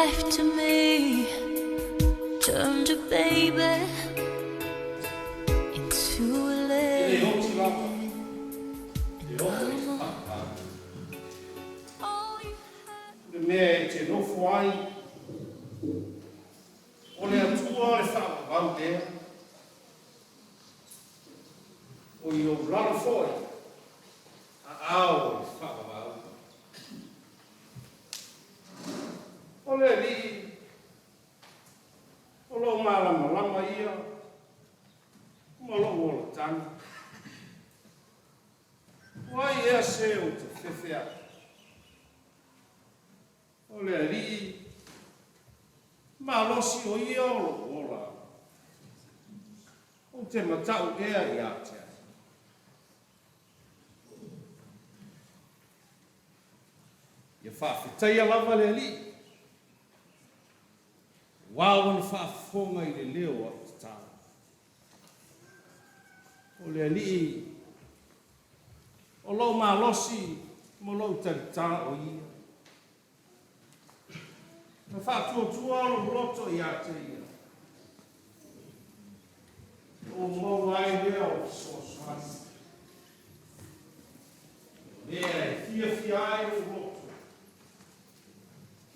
life to me. Turned a baby into a E le lady. oti lava e oo i le faavavau. All you had. Le mea e te nofo ai, o le Atua le faavavau lea, o i ou lalo foi aao o le faavavau. O le Alii o lou malamalama ia ma lou olataga. O ai ea se ou te fefe ai? O le Alii malosi o ia o lou ola. Ou te mata'u ea ia te ai? Ia faafetaia lava le Alii, aua ua na faafofoga i le leo o a'u tatalo. O le Alii o lou malosi ma lou talitā o ia. Na faatuatua lou loto ia te ia, ona ou maua ai lea o le fesoasoani. O lea e fiafia ai lou loto,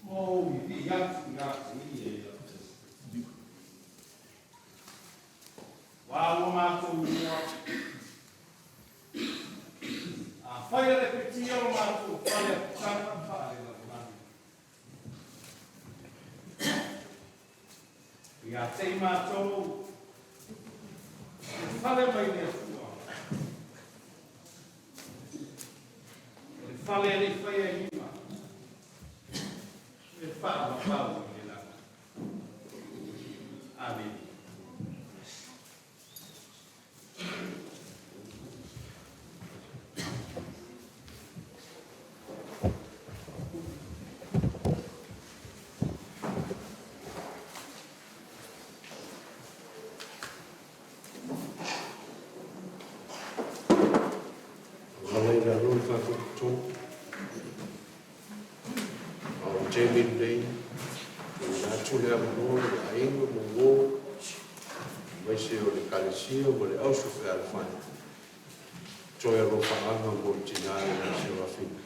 ma ou vivii atu ia te ia i lau taimi. Aua ua matou iloa, afai e lepetia lo matou fale apitaga faale-lalolagi, ia te i matou le fale mai le Atua, o le fale e le i faia e lima, e faavavau i le lagi. Amene. Ala i lalo le tatou totogi. A o le taimi lenei, tuuina atu le avanoa i aiga ma uo, aemaise o le Ekalesia ma le Auso Fealofani, toe alofaaga mo le tinā ia Serafina.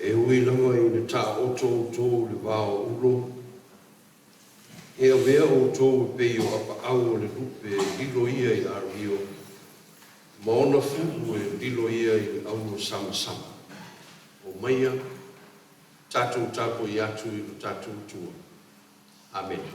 E ui lava ina taoto outou i le va o ulo, e avea outou e pei o apaau o le lupe e lilo ia i ario, ma ona fulu e lilo ia i le aulosamasama. Omaia, tatou tapuai atu i lo tatou Atua. Amene.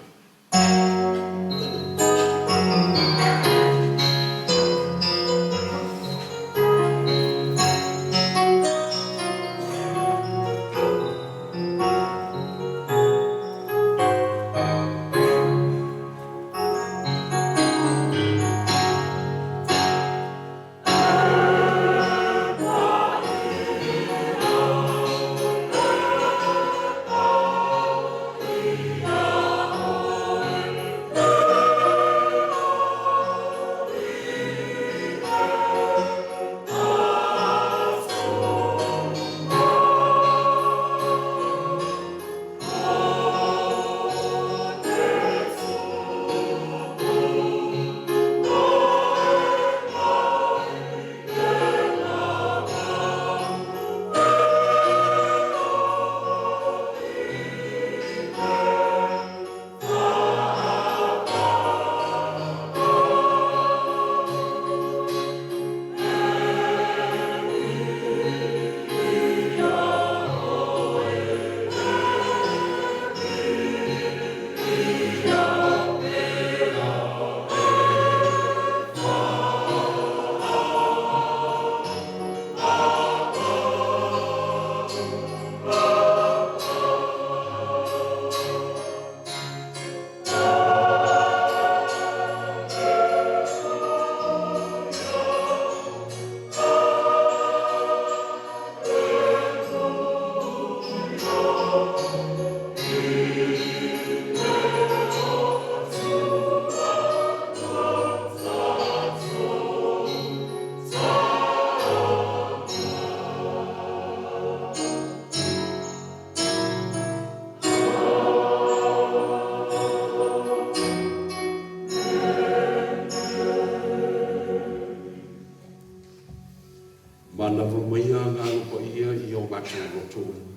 Manava maia Agaga Paia i o matou loto uma,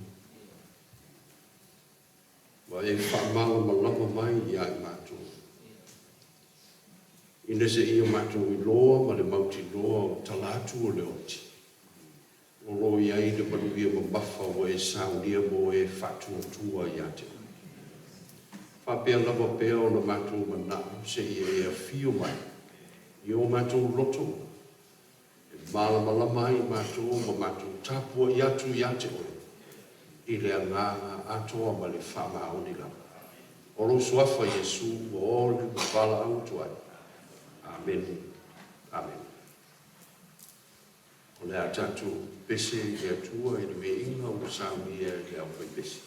ma e faamalamalama mai ia i matou, ina seia matou iloa ma le mautinoa o tala atu o le oti, o lo o i ai le manuia mamafa ua e saunia mo e faatuatua ia te oe. Faapea lava pea ona matou manao seia e afio mai i o matou loto uma, e malamalama ai matou ma matou tapuai atu ia te Oe i le agaga atoa ma le faamaoni lava. O lou Suafa Iesu ua oli ma valaau atu ai. Amene. Amene. O le a tatou pese i le Atua i le viiga ua saunia e le aufaipese.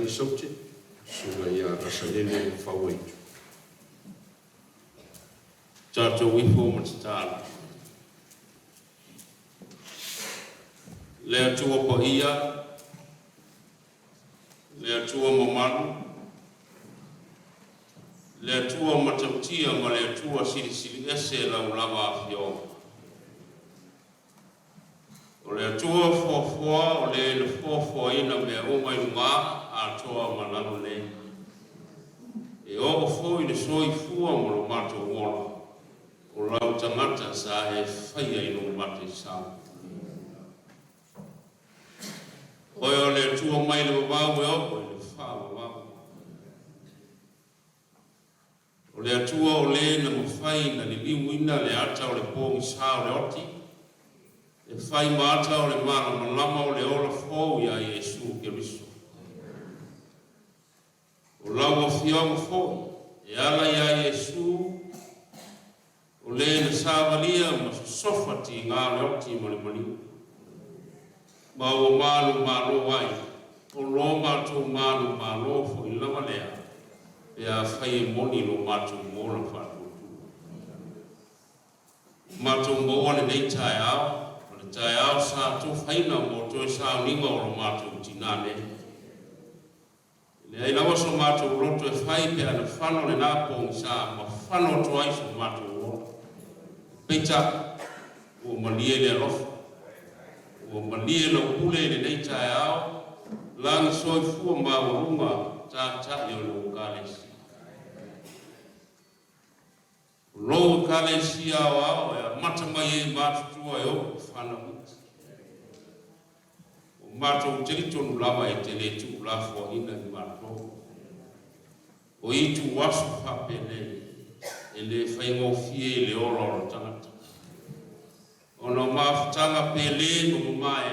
Lagi Saute, Susuga ia Rasalele Fauaitu. Tatou ifo ma tatalo. Le Atua paia, le Atua mamalu, le Atua matautia ma le Atua silisili ese lau lava afioga. O le Atua foafoa o le na foafoaina mea uma i luga atoa ma lalo nei. E oo foi le soifua ma lo matou ola, o lau tagata sa e faia i lou mataisau. Oe o le Atua mai le vavau e oo i le faavavau. O le Atua o le na mafai na liliuina le ata o le pogisa o le oti, e fai ma ata o le malamalama o le ola fou iā Iesu Keriso. O lau Afioga foi, e ala iā Iesu, o le na savalia ma sosofa tiga o le oti ma le maliu, ma ua manumalo ai, o lo matou manumalo foi lava lea, pe afai e moni lo matou ola faatuatua. Ua matou maua lenei taeao, o le taeao sa tofaina mo toe sauniga o lo matou tinā nei. E leai lava so matou loto e fai pe a na fano lena pogisa ma fano atu ai so matou ola. Peitai, ua malie le alofa, ua malie lau pule i lenei taeao, lagi soifua maualuga tata'i o lou Ekalesia. O lou Ekalesia aoao e amata mai ai matutua e oo i fanau iti. Ua matou talitonu lava e te le tuulafoaina i matou. O ituaso faapenei e le faigofie i le ola o le tagata. Ona o mafutaga pele ma mamae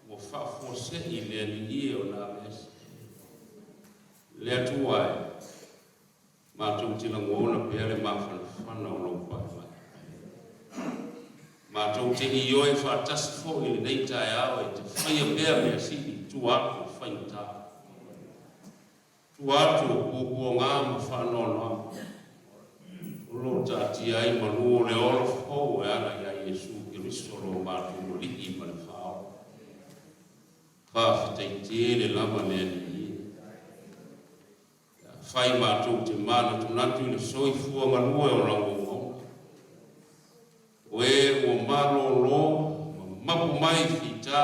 ua faafuasei le Alii e ona aveese. Le Atua e, matou te lagona pea le mafanafana o lou pai mai. Matou te ioe faatasi foi i lenei taeao e te faia pea mea sili i tua atu o faigata, tua atu o puapuaga ma faanoanoaga o lo o taatia ai malu o le ola fou e ala iā Iesu Keriso lo matou Alii ma le Faaola. Faafetai tele lava le Alii e. Pe afai matou te manatunatu i le soifua galue o lau auauna, o e ua malolo ma mapu mai fita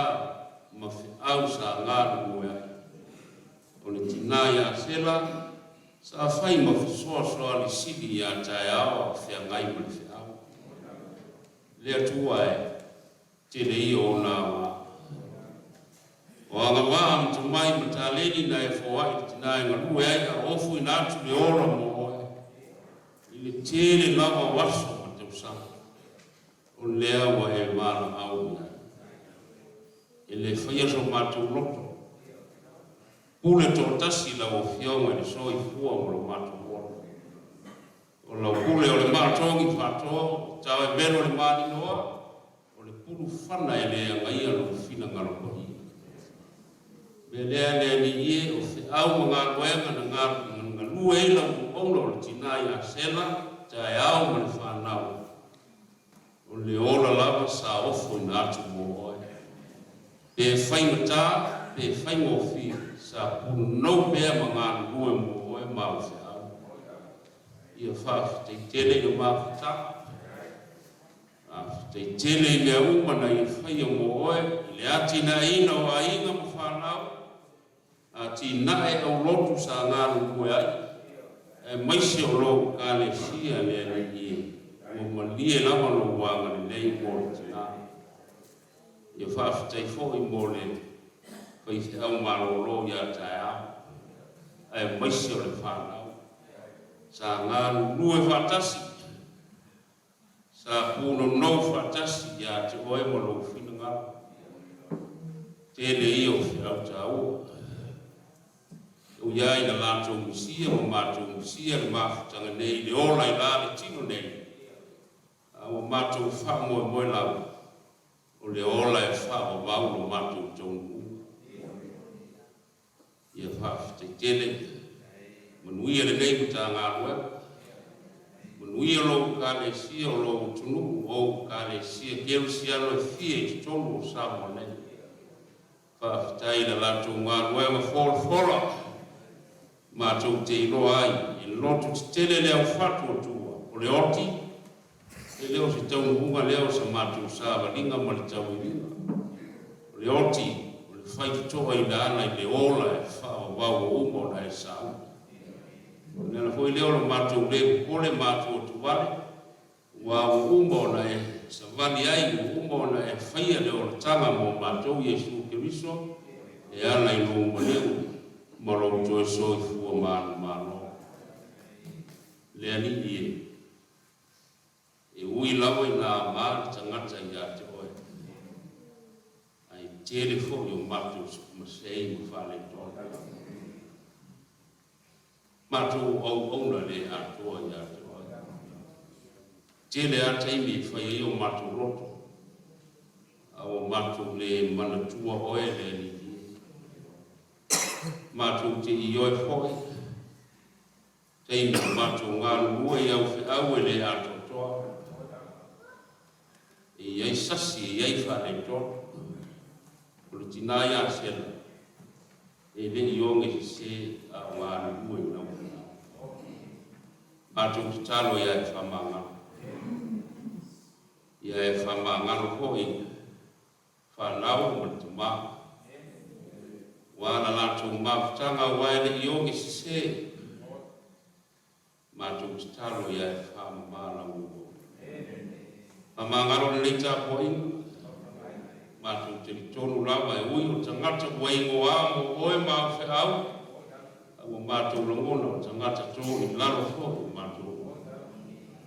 ma feau sa galulue ai, o le tinā ia Sela sa fai ma fesoasoani sili ia taeao a o feagai ma le feau. Le Atua e, Tele ia o ona aoga. O agavaa ma tomai ma taleni na e foai i le tina e galue ai a ofuina atu le ola mo oe i le tele lava o aso ma tausaga o lea ua e valaau i ai. E le faia so matou loto. Pule toatasi lau Afioga i le soifua ma lo matou ola. O lau pule o le maatogi faatoa, o le tao e velo le malinoa, o le pulu fana e le agaia lou finagalo paia. Mea lea le Alii e, o feau ma galuega na galue ai lau auauna o le tinā ia Sela, taeao ma le fanau, o le ola lava sa ofoina atu mo oe. Pe faigata, pe faigofie, sa punonou pea ma galulue mo oe ma au feau. Ia faafetai tele i le mafutaga. Faafetai tele i mea uma na ia faia mo oe i le atinaeina o aiga ma fanau, atinae aulotu sa galulue ai, aemaise o lou Ekalesia le Alii e, ua malie lava lou agalelei mo le tina. Ia faafetai foi mo le faifeau malolo ia taeao, aemaise o le fanau sa galulue faatasi, sa punonou faatasi ia te oe ma lou finagalo. Tele ia o feau taua. E ui ai na latou misia ma matou misia le mafutaga nei i le ola i la le tino nei, A ua matou faamoemoe lava, o le ola e faavavau lo matou taunuuga. Ia faafetai tele. Manuia lenei Matagaluega. Manuia lou Ekalesia, o lou atunuu, o Ekalesia Kerisiano e fia i totonu o Samoa nei. Faafetai i le latou galuega folafola matou te iloa ai e loto tetele le aufatuatua o le oti, e le o se taunuuga lea o sa matou savaliga ma le tauiviga. O le oti, o le faitotoa i le ala i le ola e faavavau ua uma ona e sauni. O le ala foi lea o lo matou le popole ma atuatuvale, aua ua uma ona e savali ai, ua uma ona e faia le olataga mo matou Iesu Keriso e ala i lou maliu ma lou toe soifua manumalo. Le Alii e, e ui lava ina ama le tagata ia te oe, ae tele foi o matou masei ma faaletonu. Matou auauna le atoa ia te oe. Tele a taimi e fai ai o matou loto, a ua matou le manatua oe le Alii e. Matou te ioe foi, taimi o matou galulue i au feau e le atoatoa. E i ai sasi, e i ai faaletonu. O le tina ia Sela, E le i oge sese a o galulue i lau feau. Matou tatalo ia e faamagalo. Ia e faamagalo foi fanau ma le tama. Ua la latou mafutaga aua e le i oge sese. Matou tatalo ia e faamama lau auauna. Faamagalo lenei tapuaiga. Matou talitonu lava e ui o tagata ua igoa mo oe ma au feau, a ua matou lagona o tagata to i lalo foi o matou.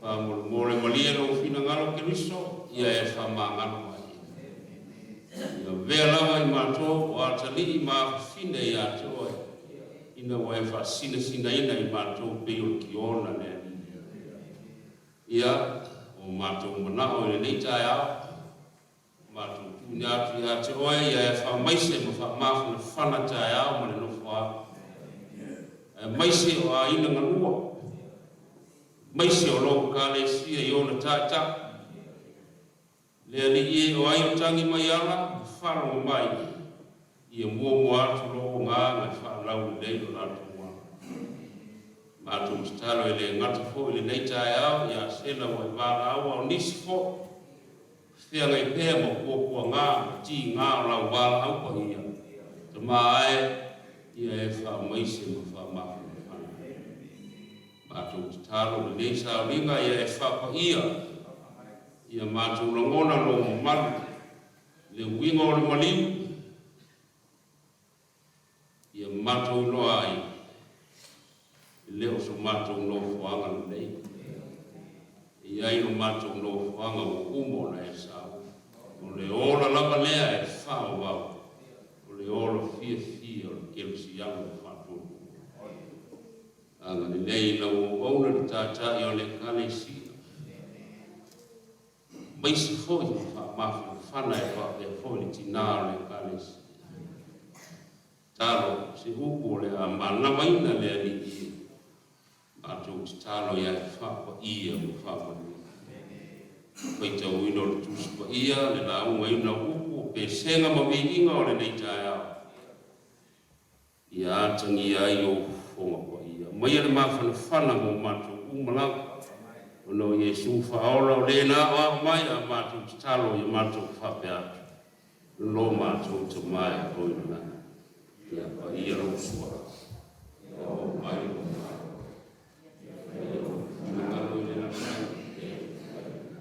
Faamolemole malie lou finagalo Keriso ia e faamagalo mai. Ia avea lava i matou o atalii ma afafine ia te oe. Ina ua e faasinasinaina i matou pei o le kiona le Alii. Ia, o matou manao i lenei taeao, matou tuuina atu ia te Oe, ia e faamaise ma faamafanafana taeao ma le nofoaga, aemaise o aiga galua, aemaise o lou Ekalesia i ona taitai. Le Alii e, o ai o tagi mai ala, ma faalogo mai, ia muamua atu lou agaga e faalaulelei lo latou ala. Matou tatalo e le gata foi i lenei taeao ia Sela ua e valaau a o nisi foi, feagai pea ma puapuaga ma tiga o lau valaau paia, Tama ae, ia e faamaise ma faamafanafana. Matou tatalo lenei sauniga ia e faapaia Ia matou lagona lou mamalu, le uiga o le maliu, ia matou iloa ai e le o so matou nofoaga lenei. E i ai lo matou nofoaga ua uma ona e sauni. O le ola lava lea e faavavau, o le ola fiafia o le kerisiano faatuatua. Agalelei i lau auauna le Taitai o le Ekalesia, aemaise foi ma faamafanafana e faapea foi le tina o le Ekalesia. Tatalo se upu o le a manavaina le Alii e matou tatalo ia e faapaia ma faamanuia. Faitauina o le Tusi Paia, le laugaina o upu o pesega ma viiga o lenei taeao. Ia atagia ai ou fofoga paia. Aumaia le mafanafana mo matou uma lava, ona o Iesu Faaola o le na aoao mai a matou tatalo ia matou faapea atu, Lo matou Tama e o i le lagi, ia paia lou suafa, ia oo mai lou Malo, ia faia lou finagalo i le lalolagi e fai i le lagi.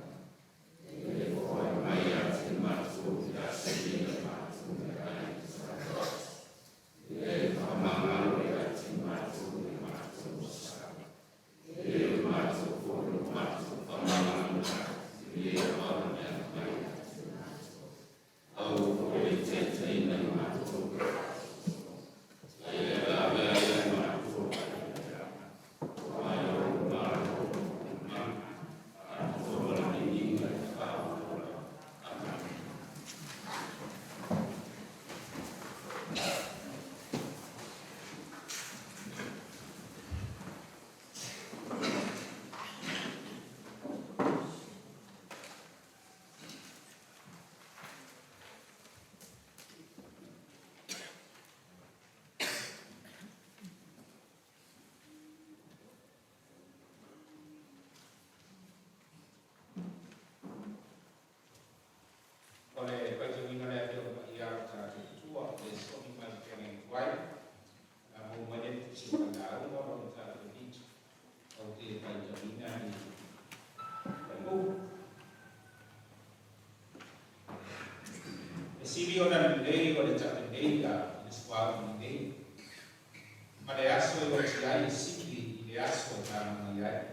faaalia ai.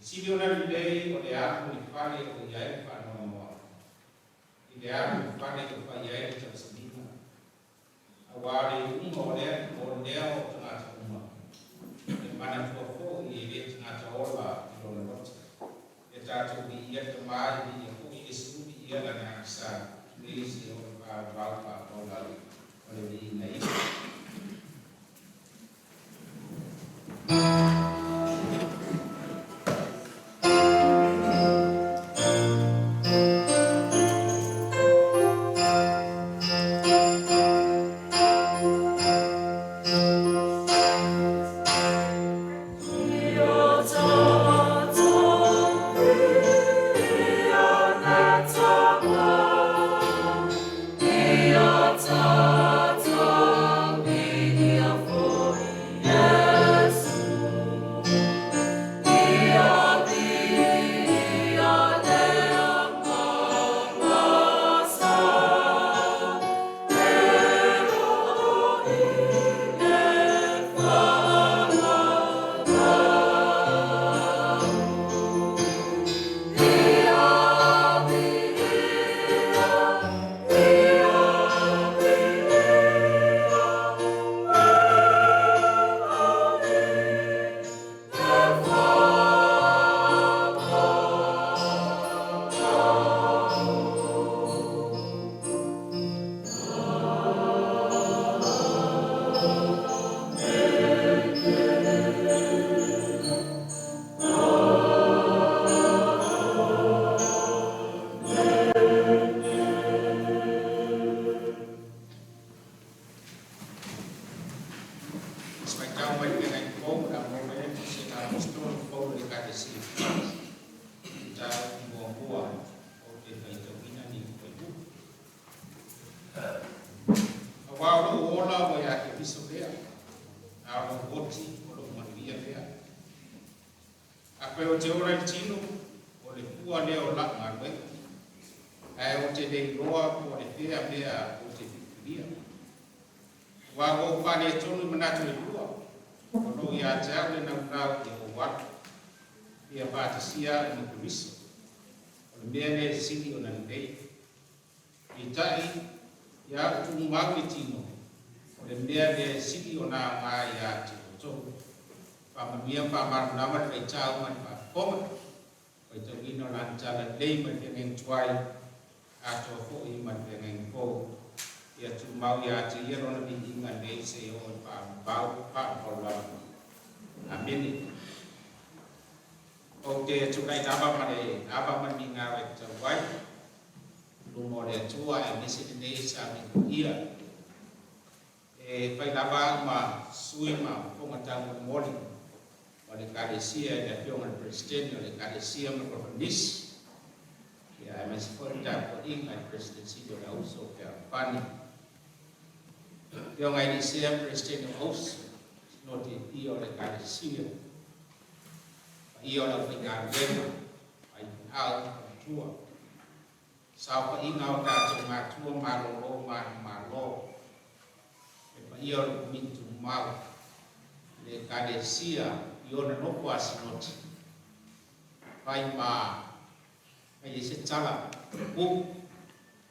E sili ona lelei o le alu i fale o i ai le faanoanoa, i le alu i fale o fai ai le tausiliga, auā o le iuga o lea o lea o tagata uma, e manatua foi e le tagata ola i lona loto. Ia tatou viia le Tama, ia viia foi Iesu, viia Lana Agisa, nei seia oo i le faavavau faapaulalo o le viiga ia. Se faitau mai le Feagaiga Fou o le a maua mai ai le Tusi a Aposetolo Paulo i le Ekalesia i Korini, mataupu muamua ou te faitauina ni fuaiupu. Auā o lou ola ua ia Keriso lea, a o lou oti o lou manuia lea. Afai ou te ola i le tino, o le fua lea o la'u galuega, ae ou te le iloa po o le fea mea ou te filifilia. Aua ua ou faaletonu i manatu e lua, o loo ia te au le naunau ia ou alu, ia faatasia a'u ma Keriso, o le mea lea e sili ona lelei. Peitai, ia a'u tumau i le tino, o le mea lea e sili ona aoga ia te outou. Faamanuia ma faamalamalama le faitau ma le faafofoga. Faitauina o lana tala lelei mai le feagaiga tuai, atoa foi ma le feagaiga fou. Ia tumau ia te ia lona viiga nei seia oo i le faavavau faavavau lava. Amene. Ou te tulai lava ma le ava ma le migao e tatau ai i luma o le Atua aemaise lenei sauni paia. E fai lava au ma sui ma fofoga taumolimoli o le Ekalesia i le Afioga i le Peresetene o le Ekalesia ma le Kofonisi, ia aemaise foi le tapuaiga i le Peresetene Sili o le Auso o Fealofani, Afioga i Elisea, Peresetene o Auso, Sinoti e fia o le Ekalesia, paia o le aufaigaluega, faifeau, faletua. Saofaiga a o tatou matua malolo manumalo, le paia o le Komiti Tumau, le Ekalesia i ona nofo a Sinoti, fai ma fai ai se tala upu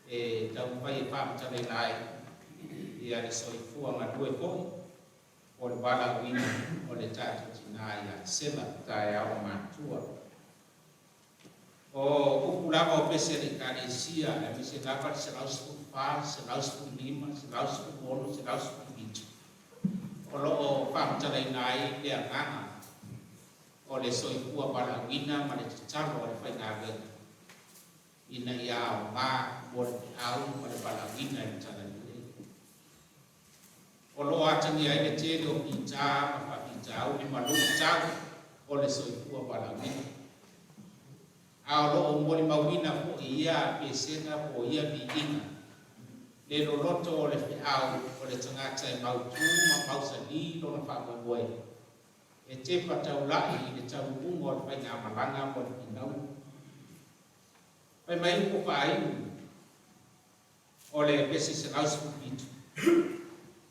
e taumafai e faamatalaina ai ia le soifua galue foi o le valaauina o le tatou tina ia Sela taeao matua. O upu lava o pese a le Ekalesia, aemaise lava le 114, 115, 116, 117, o lo o faamatalaina ai le agaga o le soifua valaauina ma le tatalo a le faigaluega ina ia aoga mo le feau ma le valaauina i le Talalelei. O lo o atagia ai le tele o fita ma faafitauli ma luitau o le soifua valaauina. A o lo o molimauina foi ia pesega po o ia viiga le loloto o le feau o le tagata e mautu ma mausali lona faamoemoe e tepa taula'i i le taunuuga o le faigamalaga mo le finauga. Fai mai upu faaiu. O le pese 117.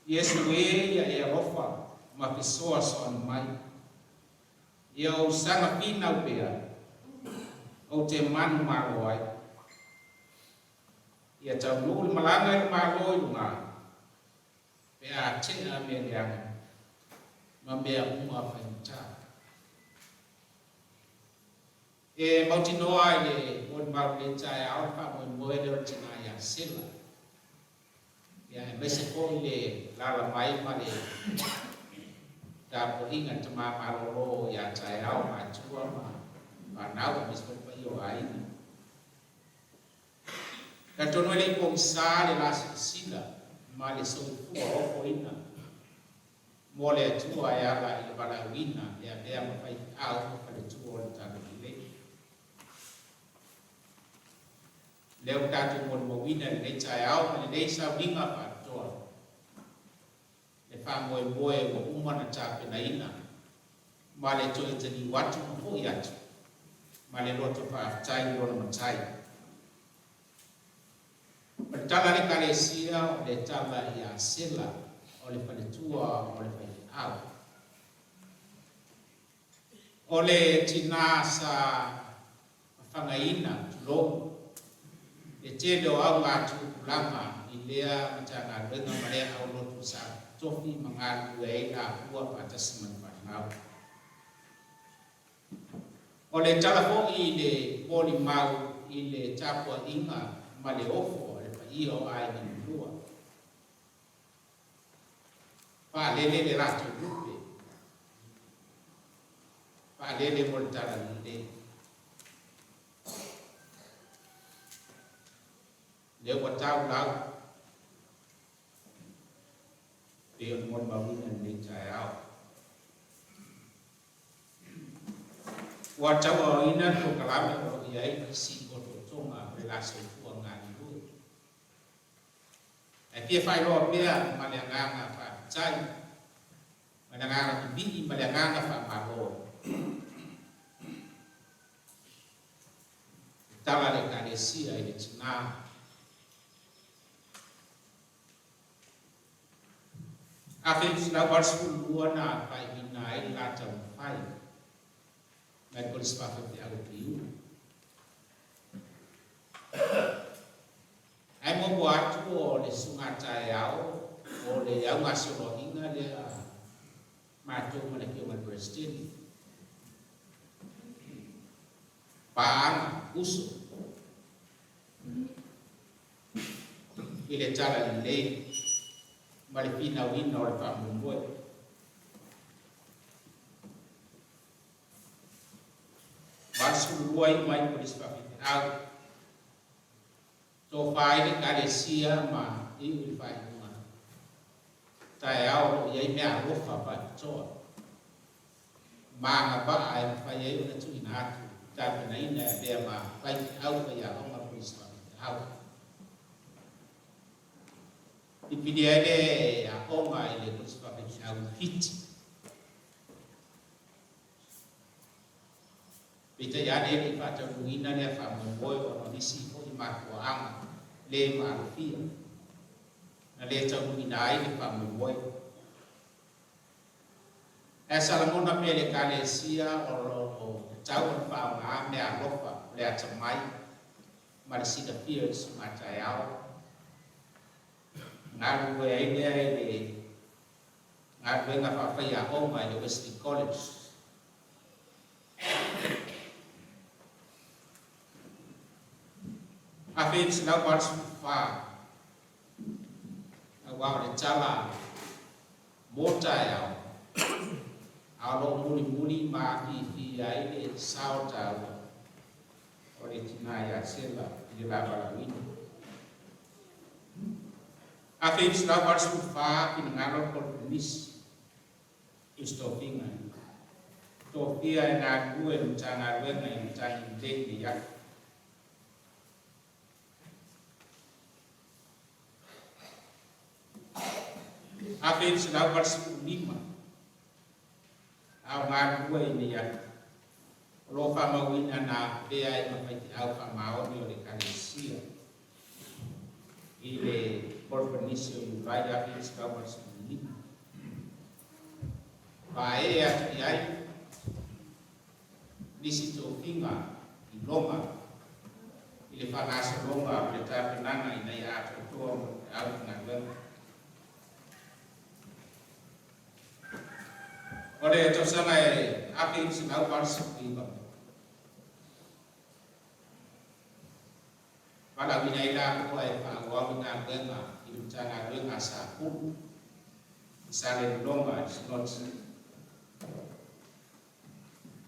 Iesu e, ia e alofa ma fesoasoani mai. Ia ou saga finau pea, ou te manumalo ai. Ia taunuu le malaga i le Malo i luga, pe a tea mea leaga ma mea uma faigata. E mautinoa i le molimau i lenei taeao le faamoemoe lea o le tina ia Sela, ia aemaise foi le alaala mai ma le tapuaiga a le tama malolo ia taeao matua ma fanau aemaise foi le paia o aiga. Talitonu e le i pogisa le la silasila ma le soifua ofoina mo le Atua e ala i le valaauina e avea ma faifeau ma faletua o le Talalelei. Lea ua tatou molimauina i lenei taeao ma lenei sauniga faapitoa le faamoemoe ua uma ona tapenaina ma le toe taliu atu ma foi atu ma le loto faafetai i lona Matai. O le tala a le Ekalesia o le tala ia Sela o le faletua o le faifeau. O le tinā sa fafagaina, tulou, le tele o auga tupulaga i lea Matagaluega ma lea aulotu sa tofi ma galulue ai lapua faatasi ma le fanau. O le tala foi i le molimau i le tapuaiga ma le ofo a le paia o aiga lua. Faalele le latou lupe. Faalele mo le talalelei. Lea ua tau lau pei ona molimauina i lenei taeao. Ua tauaoina le polokalame o lo o i ai nisi otootoga o le la soifua galulue. Ae fia faailoa pea ma le agaga faafetai, ma le agaga pipii ma le agaga faamalo le tala a le Ekalesia i le tina. 1982 na faaiuina ai le la taumafai mai le Kolisi Faafeafeau o Piula. Ae muamua atu o le susuga taeao o le augasoloaiga lea matou ma le Afioga i le Peresetene. Paaga, uso, i le talalelei ma le finauina o le faamoemoe. 82 iu mai Kolisi Faafeafeau. Tofa ai le Ekalesia ma iu i le faaiuga. Taeao o lo o i ai meaalofa faapitoa ma agavaa e mafai ai ona tuuina atu tapenaina e avea ma faifeau faiaoga Kolisi Faafeafeau. Pipili ai le aoga i le Kolisi Faafeafeau i Fiti. Peitai ane e le i faataunuuina lea faamoemoe ona o nisi foi mafuaaga le maalofia na le taunuuina ai le faamoemoe. Ae sa lagona pea e le Ekalesia o lo o tatau ona faaaoga meaalofa o le atamai ma le silafia i le sumataeao. Galulue ai lea i le galuega faafaiaoga i le Wesley College. 1984, aua o le tala mo taeao, a o lo o mulimuli ma afifi ai le sao taua o le tina ia Sela i le la valaauina. 1984, finagalo le Polofenisi i se tofiga tofia e galulue i le Matagaluega i Matagi Lelei i Afi. 1985, a o galulue i Neiafu, o lo o faamauina na avea ai ma faifeau faamaoni o le Ekalesia i le Kolofanisi o Iulai 1985. Paee atu i ai Nisi tofiga i Roma i le faagasologa o le tapenaga ina ia atoatoa mo le aufaigaluega. O le tausaga e 1989, valaauina ai laua e faaauau le galuega i le Matagaluega a Sapulu i Salelologa i le Sinoti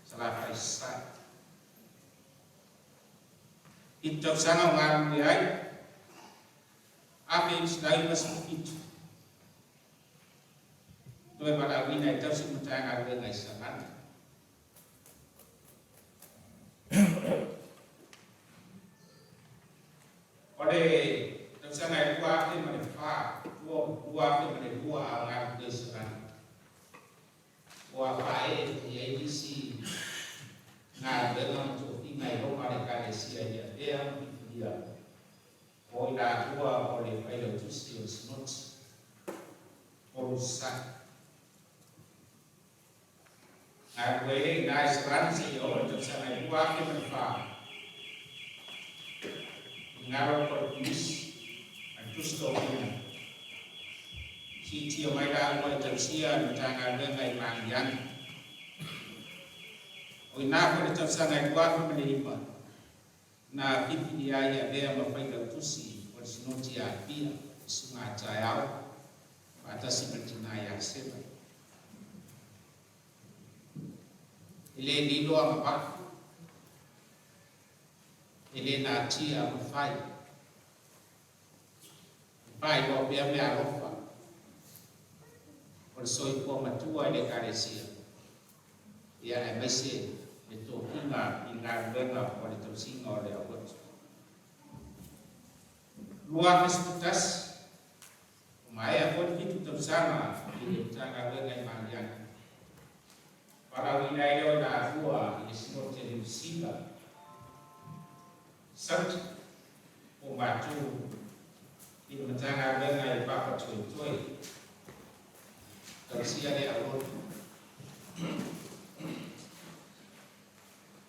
Salafai Sasae. I le tausaga o galulue ai, 1997, toe valaauina e tausi le Matagaluega i Salani. O le tausaga e 2004, 2002 a o galulue i Salani, ua faaee foi ai nisi galuega ma tofiga i loma le Ekalesia i Avea ma filifilia o i laua o le Failautusi o le Sinoti Upolu Sasae. Galulue ai i ina i Salani seia oo i le tausaga e 2004 i galo le Kolopimisi ma le Tusi Tofiga. Siitia mai laua e tausia le Matagaluega i Magiagi. O i ina foi le tausaga e 2009 na filifilia ai e avea ma Failautusi o le Sinoti a Apia, le Susuga a Taeao, faatasi ma le tina ia Sela. E le lilo agavaa, e le natia mafai. E faailoa pea meaalofa o le soifua matua i le Ekalesia, ia aemaise le tofiga i galuega o le tausiga o le aulotu. 2011, Ua maea foi le fitu tausaga i le Matagaluega i Magiagi. Valaauina ai lea o Lapua i le Sinoti a Niu Sila, Sauti, po o matou i le Matagaluega i Papa Toetoe, tausia le aulotu.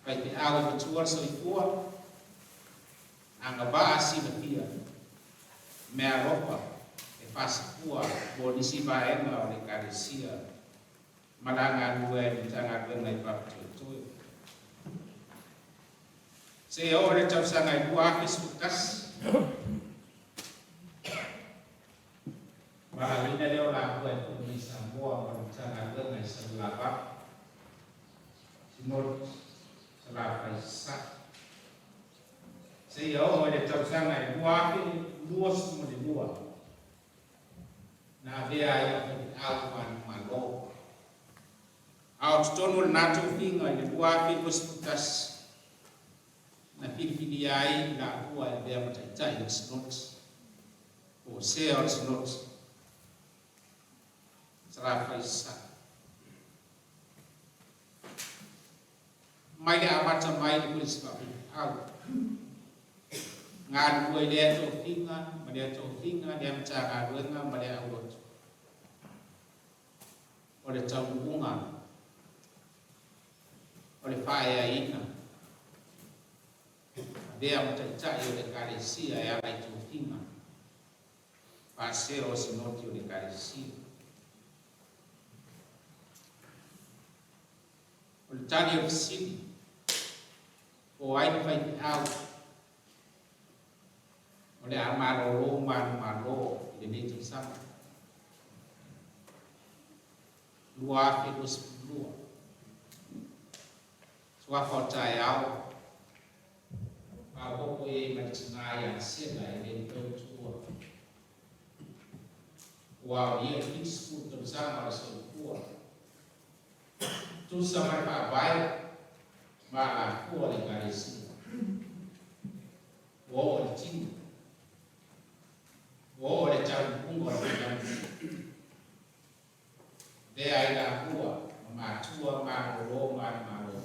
Faifeau e matua le soifua, agavaa silafia, meaalofa e faasafua mo nisi vaega o le Ekalesia ma la galulue ai i le Matagaluega i Papatoetoe. Seia oo i le tausaga e 2011, valaauina lea o laua e foi mai Samoa ma le Matagaluega i Salelavalu, Sinoti, Salafai Sasae. Seia oo i le tausaga e 2022, na avea ai lau faifeau manumalo. A o totonu o lena tofiga i le 2021, na filifilia ai i laua e avea ma taitai o le Sinoti, po o sea o le Sinoti, Salafai Sasae. Mai le amata mai le Kolisi Faafaifeau. Galulue i lea tofiga ma lea tofiga, lea Matagaluega ma lea aulotu. O le taunuuga, o le faaeaina, avea ma taitai o le Ekalesia e ala i tofiga, faaseo o Sinoti o le Ekalesia. O le tali o le fesili, po o ai le faifeau o le a malolo manumalo i lenei tausaga 2022? Suafa o taeao, faaopoopo i ai ma le tina ia Sela e le mafai ona tuua. Ua aolia i le 70 tausaga o le soifua. Tusa ma le faavae ma alafua o le Ekalesia. Ua oo i le tino. Ua oo i le taunuuga o le failauga. Avea ai lapua ma matua malolo manumalo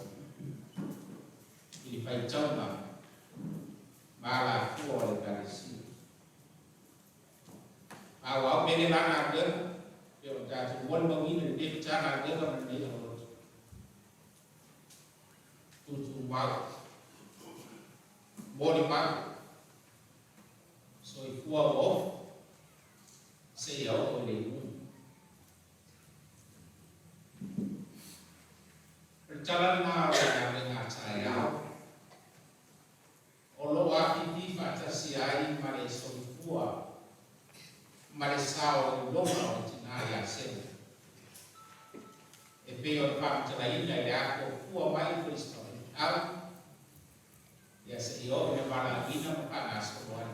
i le faitauga ma alafua o le Ekalesia. Faaauau pea le la galuega pei ona tatou molimauina i lenei Matagaluega ma lenei aulotu. tumau, molimau, soifua ua ofo, seia oo i le iuga. O le tala lena o le galuega a taeao, o lo o afifi faatasi ai ma le soifua ma le sao o iloga o le tina ia Sema, e pei ona faamatalaina i le afuafua mai o Keriso au, ia seia oo i le valaauina ma faagasolo ai.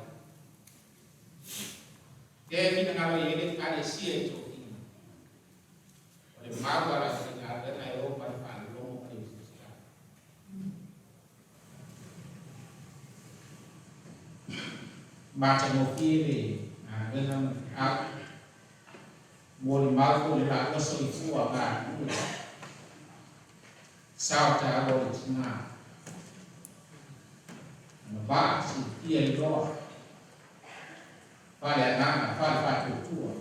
Lea e finagalo i ai le Ekalesia i tofiga, o le mau a le aufaigaluega e o ma le faalogo ma le usufono. Matagofie le galuega ma le feau, molimau foi le laua soifua galulue, sao taua o le tina, agavaa, silafia iloa, faaleagaga, faalefaatuatua,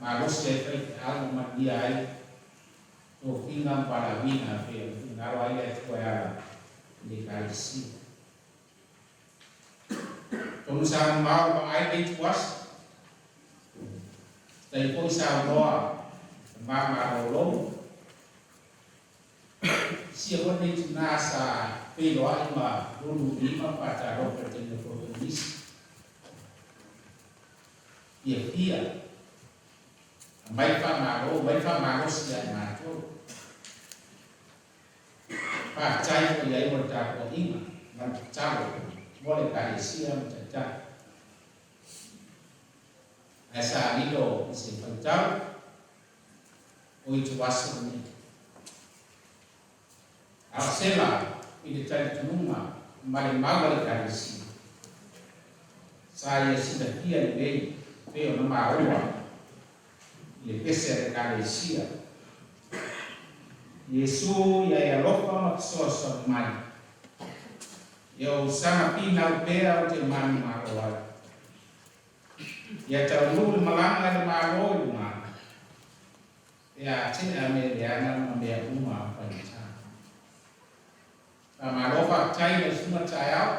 malosi ai faifeau ma manuia ai tofiga ma valaauina e pei ona finagalo ai le Atua e ala i le Ekalesia. Tonu sa mamao le vaai i le ituaso, tai foi saunoa le ma malolo, sia foi lenei tina sa feiloai ma lulu lima ma faatalofa i le taimi o polokalisi. Fiafia, aumai le faamalo, aumai le faamalosi ia i matou. Faafetai foi i ai mo le tapuaiga ma le tatalo mo le Ekalesia ma Taitai. Ae sa lilo i se faitau o ituaso lenei. A o sela i le talitonuga ma le mau a le Ekalesia, sa ia silafia lelei pei ona maua i le pese a le Ekalesia, Iesu ia e alofa ma fesoasoani mai, ia ou saga pinau pea ou te manumalo ai. Ia taunuu le malaga i le Malo i luga, pe a tea mea leaga ma mea uma faigata. Faamalo faafetai i lau susuga taeao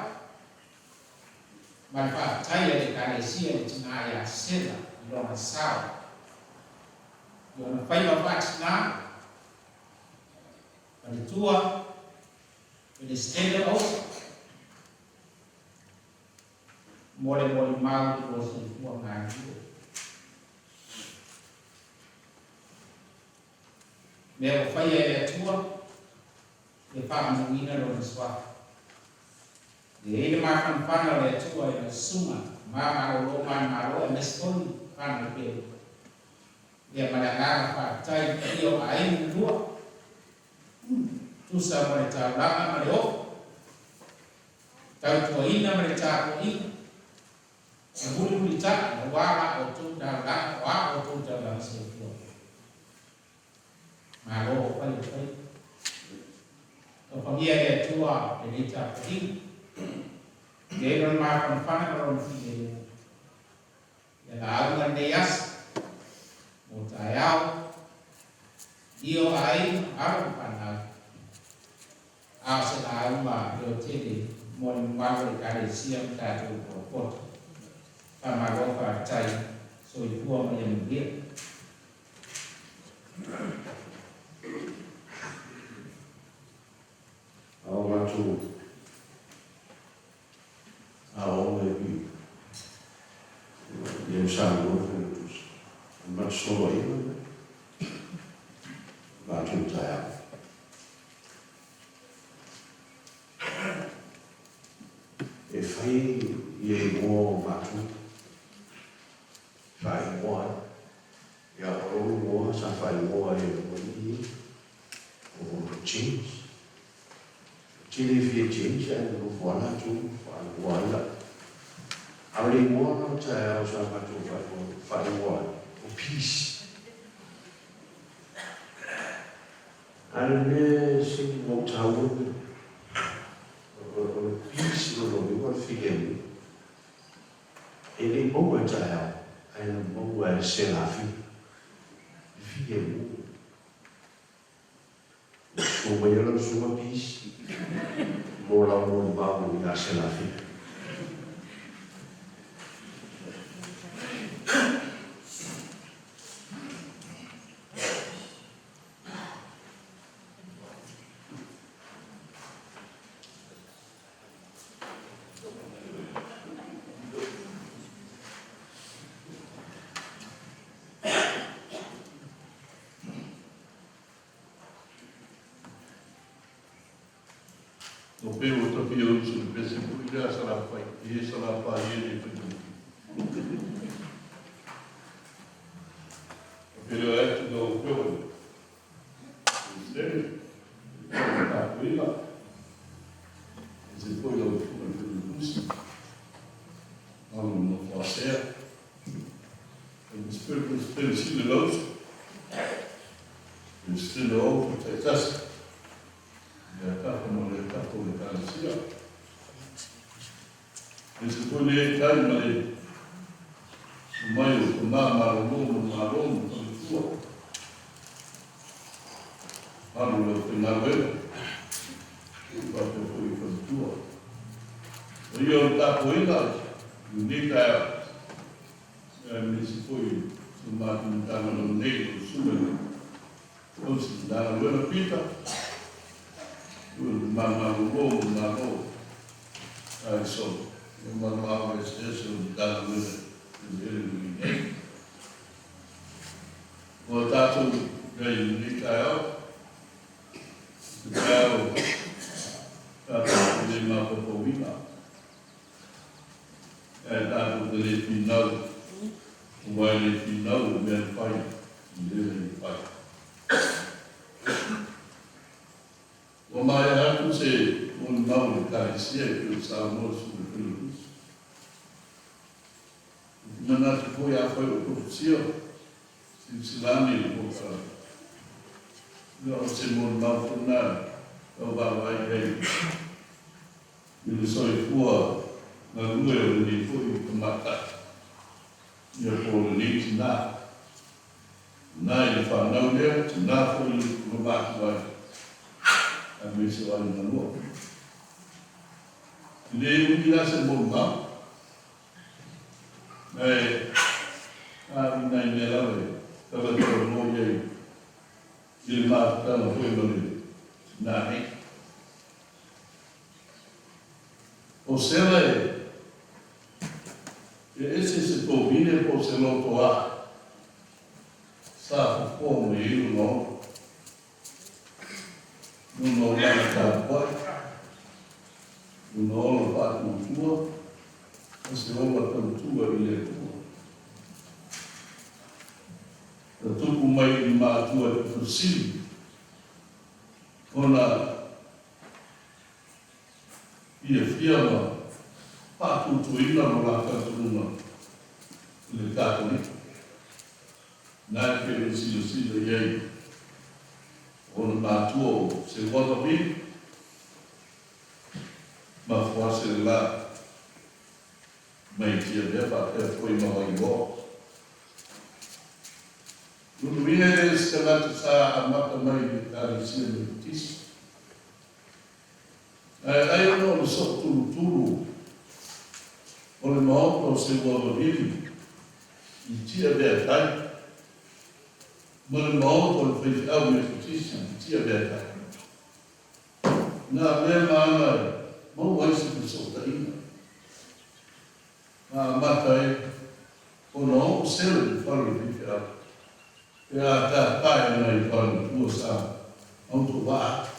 ma le faafetai a le Ekalesia i le tina ia Sela i lona sao i ona faiva faatina, faletua, Peresetene o mo le molimau i lou soifua galulue. Mea ua faia e le Atua, ia faamanuina Lona Suafa. E i ai le mafanafana o le Atua i lau susuga ma malolo manumalo aemaise foi fanau pele. Ia ma le agaga faafetai i le paia o aiga na lua, tusa ma le taulaga ma le ofo, tautuaina ma le tapuaiga, e mulimulitai aua la outou taulaga o a outou taulaga soifua. Malo o fai o faiva. Alofagia e le Atua lenei tapuaiga. Ia i lona mafanafana ma lona filemu. Ia lauga lenei aso mo taeao, ia o aiga, alo ma fanau. A o se lauga leotele mo le mamalu o le Ekalesia ma tatou potopoto. Faamalo faafetai, soifua ma ia manuia. A o matou aoga e pi ia o saunoa Failautusi, o le matou soloaiga lena, matou taeao. E fai ia igoa o matou, faaigoa ai. Ia, o lou igoa sa faaigoa ai e lou alii ia, o James. Ou te le fia James ae nonofo lava latou faaigoa ai au. A o le igoa lena o taeao sa matou faaigoa ai, o Peace. A o le mea sili ua ou taua nei, o le peace lona uiga o le filemu. E le i maua e taeao, ae na maua e Selafina, le filemu. Susu maia lau Susuga Peace mo lau molimau ia Selafina. O pe ua tafia uso le pese foi lea a Salafai, e Salafai e le faigofie. Faapelea atu lau Afioga i le Peresetene, le Tapuaiga, aemaise foi lau Afioga i le Failautusi, alo o le nofo a sea, aemaise foi le Peresetene Sili o Lauso, Peresetene o Autu taitasi, lea tafa ma lea tafa o le Ekalesia. Aemaise foi le tai ma le susu mai o tama malolo ma malo ma faletua, alu i le aufaigaluega, faapea foi i faletua. O ia o le tapuaiga i lenei taeao, aemaise foi si o matou Matagaluega nei, lau Susuga i le Tausi Matagaluega Pita, ua le malmalolo ma le Malo Harrison, ia ma le malu eseese o le Matagaluega i eleele o i ai nei. Ua tatou i ai i lenei taeao, se taeao tatou te le mafaufauina, ae tatou te le finau, aua e le finau o mea na fai i le le fai. Ua maea atu se molimau i le Ekalesia e pei ona saunoa le Susuga i le Failautusi. Ou te manatu foi afai o tofusia, silasila ane i le polokalame. Ia o se molimau foi lena e tau vaavaai i ai i le soifua galue o lenei foi tamaitai, ia po o lenei tina. Na i le fanau lea, tina foi le loma atu ai, aemaise o aiga lua. E le umi la se molimau, ae a o nai mea lava e talatalanoa i ai i le mafutaga foi ma le tina nei. O Sela e E ese se tovine po o se loto aʻe sa fofoa mai ai lona ola. Lona olaga tapuai, lona ola faatuatua, ma se ola tautua i le Atua. Na tupu mai i matua e putosili ona fiafia ma faatuatuaina lo la talitonuga i le Katolika. Na e pei ona silasila i ai ona matua o Seuata Vili ma Fuaselela mai Tiavea faapea foi ma Vailoa. Lona uiga e le o se tagata sa amata mai i le Ekalesia Metotisi. Ae ai ona o le sootulutulu o le maota o Seuavavili i Tiaveatai ma le maota o le faifeau Metotisi i Tiaveatai, na mea ma aga e maua ai se fesootaiga ma amata ai ona oo sela i le fale o le faifeau pe a tapae nai faletua sa autovaa atu.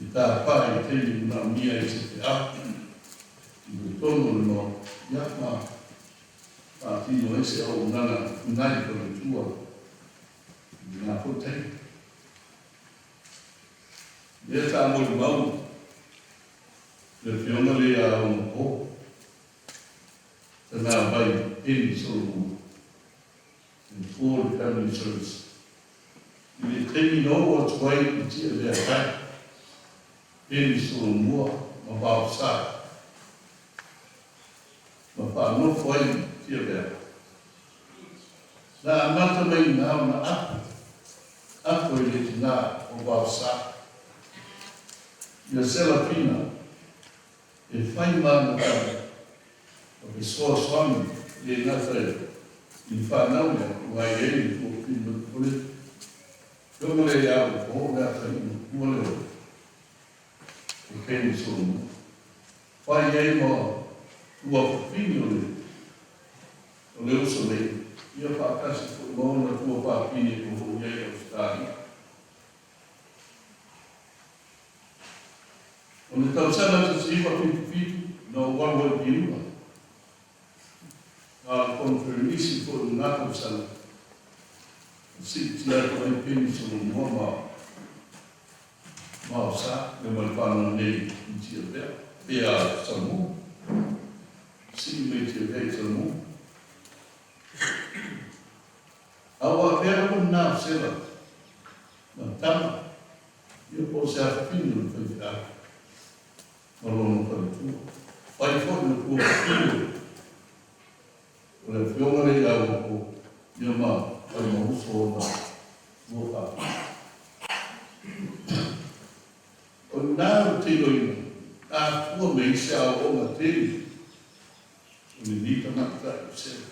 I tāpae i taimi manaomia ai se feau i totonu o le Maota, ia, ma faatino ai se auaunaga nai faletua i lena foi taimi. Lea sa molimau le Afioga lea ia Aonapo, tana vai Eddie Solomon, and Ford Family Service. I le taimi na oo atu ai i Tiaveatai, Penny Solomua ma Bob Sai, ma faanofo ai i Tiaveatai. Na amata mai i ina ona apo, apo. atu ai i le tinā o Vaosa, ia Selafina, e fai ma ana tala ma fesoasoani le gata i le fanau lea ua i ai le tuafafine o le Afioga lea ia Upo, le atalii matua lea o Peni Solomon. Fai ai ma tuafafine o le o le uso nei, ia faatasi foi ma ona tuafafine o lo o i ai i Ausetalia. O le tausaga 1977 na ou alu ai i Piula, a o le koneferenisi foi o lena tausaga, na siitia atu ai Peni Solomua ma Maosa ia ma le fanau nei i Tiavea, pe a Salamumu. Sii mai Tiavea i Salamumu. A ua avea lava lena o Sela ma tama, ia po o se afafine o le faifeau ma lona faletua. Fai foi ma tuafafine o le afioga lea ia Uapo, ia ma fai ma uso ona tua faafine. O lena o le tiloina, afua me isi aoaoga tele o lenei tamaitai o Sela.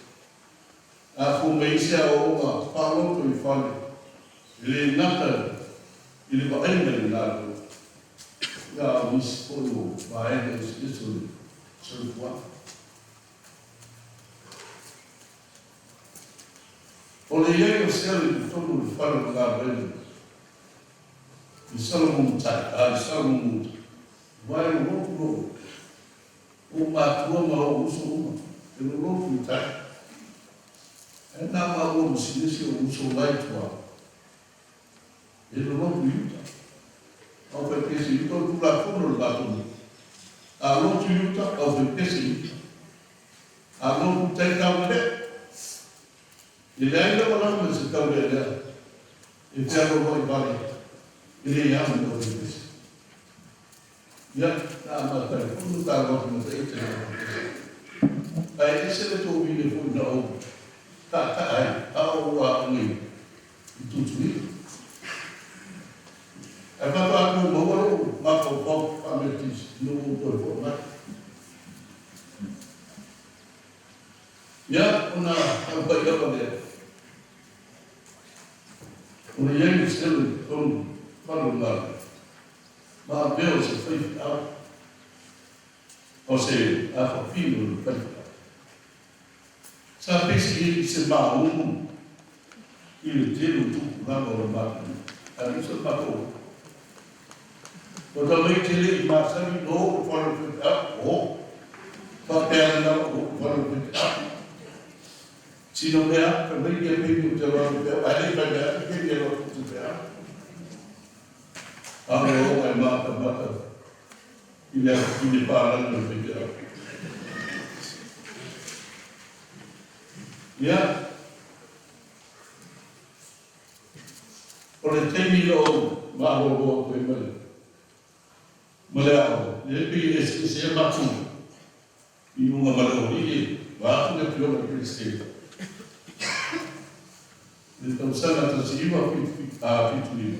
Afua me isi aoaoga faaloto i fale, e le gata i le vaaiga i le galuega, ia a o nisi foi o vaega eseese o le soifuaga. O le i ai o Sela i totonu o le fale o le galuega i Salamumu tai, a i Salamumu uta, aua e lolotu lou ou matua ma ou uso uma, e lolotu i tai. Ae na maua ma sinesi ou uso la i tua, e lolotu i uta. Au fai pese i uta, o le Tulafono o le matou nuu. A lotu i uta, au fai pese i uta. A lotu i tai tau lea. E leai lava lava ma se taulealea e fealoloai vale e le ao i lau pese. Ia, na amata ai foi no tāua atu ma taita i lau pese. Ae ese le tōvine foi na ou taʻataʻa ai a o ou aoga i Tutuila. Ae faatoa atu maua lou mafaufau faa-Metotisi ina ua ou toe foʻi mai. Ia, ona taupai lava lea. O le i ai o Sele i totonu o fale o galuega, ma avea o se faifeau, o se afafine o le faifeau. Sa pesi ai i se māumu i le tele o tupulaga o le matou nuu, aemaise o le matou nuu. Ua tau mai te le i masani no o le fale o le faifeau, o, faapea lena o le fale o le faifeau. Sina mea, fai mai ia peni o te loa faifeau, ae le i fai mai atu peni e loa te faifeau. A o o ai matamata i le afafine palagi o le faifeau. Ia, o le taimi na ou malolo atu ai ma le ma le aoga, lea pei e eseese ai matou iuga ma le aualii vaeatu le Afioga i le Peresetene i le tausaga 1975.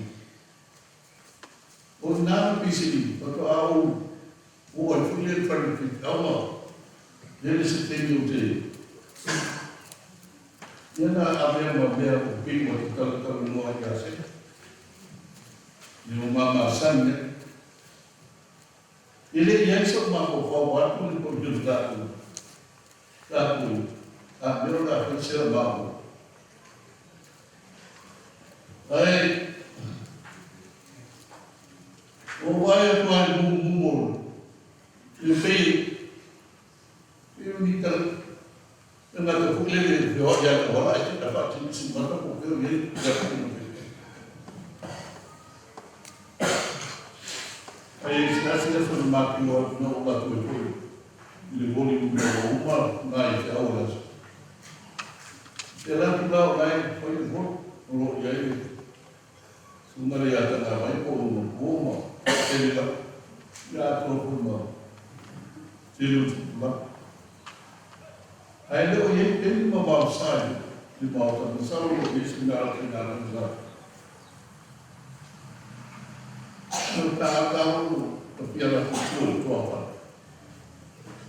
O lena na pisilima, faatoa ou oo ai foi lea i le fale o le faifeau ma lele se taimi ou te Ia na avea ma mea o pei ua te talatalanoa ai ia Seta, i o ma masani ai. E le i ai soʻu mafaufau vaeatu le paia o le tatou tatou a mea o le a fai sela maua. Ae ua ou vaai atu lava i le mumumu o le pei e o ni tala tagata foi lele e feoai lava i le auala ae te faatino sumata po o fea o i ai le afioga faipea. Ae se aso na matou o atu na ou atu ai foi i le voli ua uma nai feau o le aso. Te alu atu la o la e fai le voli o lo o i ai le susuga lea ia Tagavai po o lona po ma tele lava. Ia atoa foi ma tele o tupulaga. Ae le o i ai peni ma vaosa i le maota, masalo o lo o i ai se mea faigaluega. ta ta o ta pia la fu tu to fa.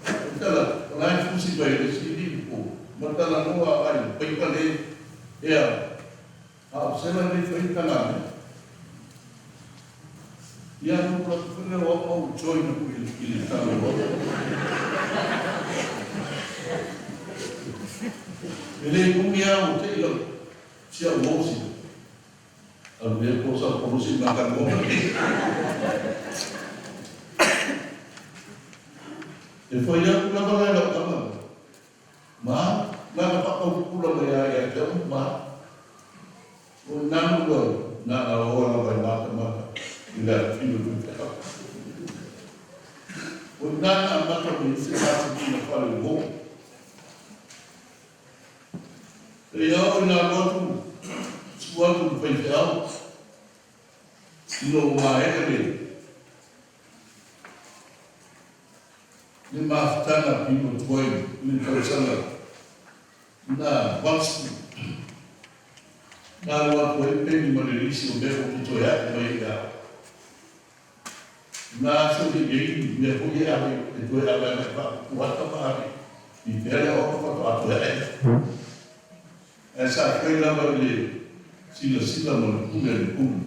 O tala o la fu si bai le si li po. Ma tala no a ai pai pa le ea. A o se la le fai tala ne. Ia no la fu le o o join ku i le tala o. E le kumia o te ilo sia o si. A le ko sa ko si ma ka mo. E foi aku la ba la ka ma. Ma la ka pa ko ku la ya ya te ma. O nanu lo na na o la ba ma ta ma i la fi lo te ka. O na na ma ka ni se ka se ni na fa le mo. E ia o na lo tu sua tu fai te au. No ma e le. Le mafutanga pino tuai le tausaga na vasu na ua tuai peni ma le lisi o mea o toe a'e mai ai ao na aso le iai mea foi e ave e toe ave agai faapuata ma ave i fea le aoga faatoa toe a'e ae sa fai lava i le silasila ma le pule a le pulu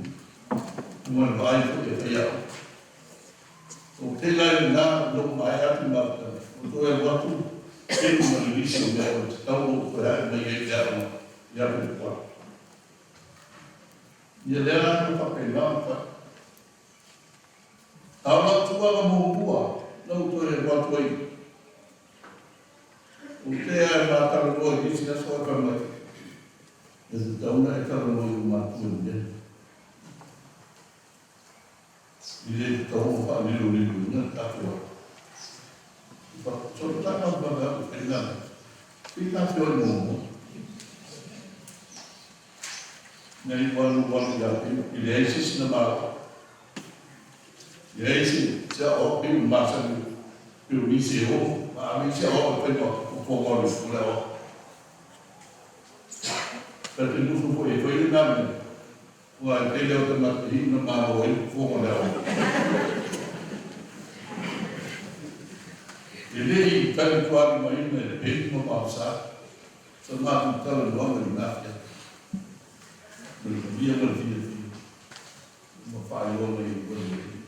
ma le vaai foi e fai ao. O te lai lena lou maea atu mafutaga, o toe alu atu peni ma le lisi o mea o le tatau lou toe ae mai ai le aoga ia Pepuala. Ia lea la na faapena ona fai. A o lau tulaga muamua na ou toe alu atu ai, ou te ae matalanoa i nisi aso ae fai mai, e tatau ona e talanoa i ou matua i le mea. I le tatau ona faaliloliloina le tatou atu. Solotaga ma le au faiga i ta feoi muamua. Nei walu walu ia te i leai se isi na malo. Leai se se ao pe u masani pe u nisi e o ma ame se ao e whainga o pō malu o le ao. Ta te nusu fo e whai nā mea. Ua e tele o te mate hi na malo ai fōnga le ao. E le i tali tuari mai ina e pei ma maosa. Sa matou talanoaga i nā fea. Ma le manuia ma le fiafia ma faailoa mai ai koe le Alii.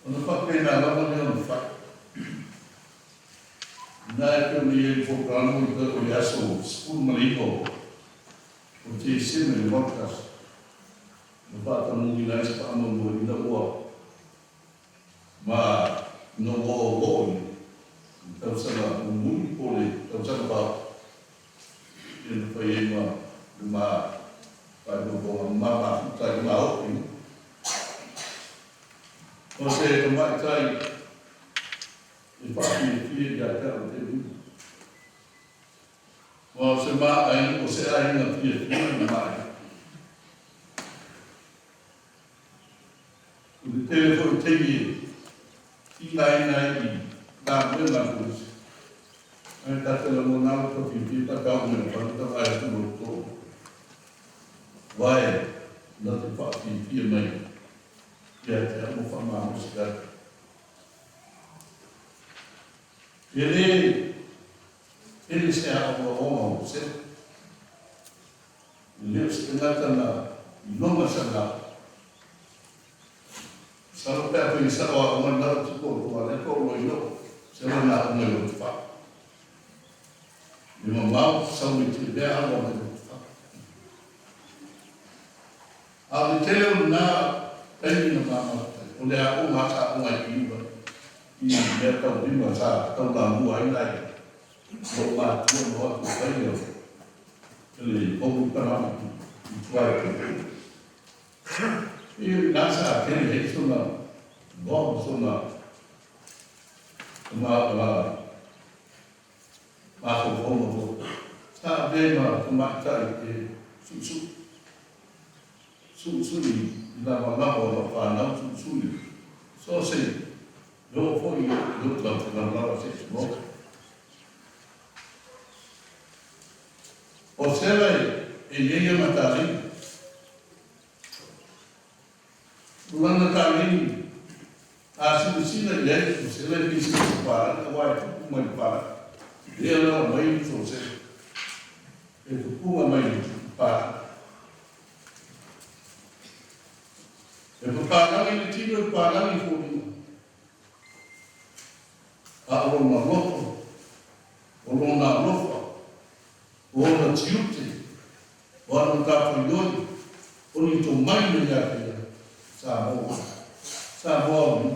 Ona faapena lava lea ona fai. Inā e pei ona i ai le polokalame o le o le aso 19 o Tesema i le 81, na faatanuuina ai se faamoemoe ina ua Ma na ua oo i le tausaga mulimuli po o le tausaga vao, ia na fai ai ma le ma faailoaga ma mafuta ai ma oo i. O se tamaitai e faafiafia ia te au te ui. Ma o se ma ai, o se aiga fiafia na maea. O le tele foi o taimi e tigaina ai i galuega a le Kolisi, ae ta te lagona lava ta fiafia ta te ao mai le fale ta vaai atu i lou too, aua e na te faafiafia mai ia te au ma faamalosi atu. E le tele se aoaoga o Sela. E le o se tagata na iloga sana masalo pe a fai sao aoga na o te toatoa lea to lo ilo se la na aoga i Lotofa. E mamao sau i te mea alo mai Lotofa. A o le tele o lena taimi na mamao o le aoga a sa aoga i iwa i mea tau lima sa tau lamua ai nai lou matua no atu fai o le home economic i tua i te i nā sa tele hei sona loa sona ma ma mafaufauga foi sa avea ma tamaitai e suʻusuʻu suʻusuʻu i lavalava o lau fanau suʻusuʻu so se e oo foi i lou lavalava se i loa. O Sela e i ai ana taleni. O lana taleni, a silasila i ai, o se le pisinisi palagi aua e tupu mai i le palagi. Lea la ua mai le sosese e tupuga mai i le palagi. E papalagi le tino e papalagi i foliga, a o lona loto, o lona alofa, o ona tiute, o ana matafaioi, o ni tomai na ia te ia, Samoa, Samoa o ni.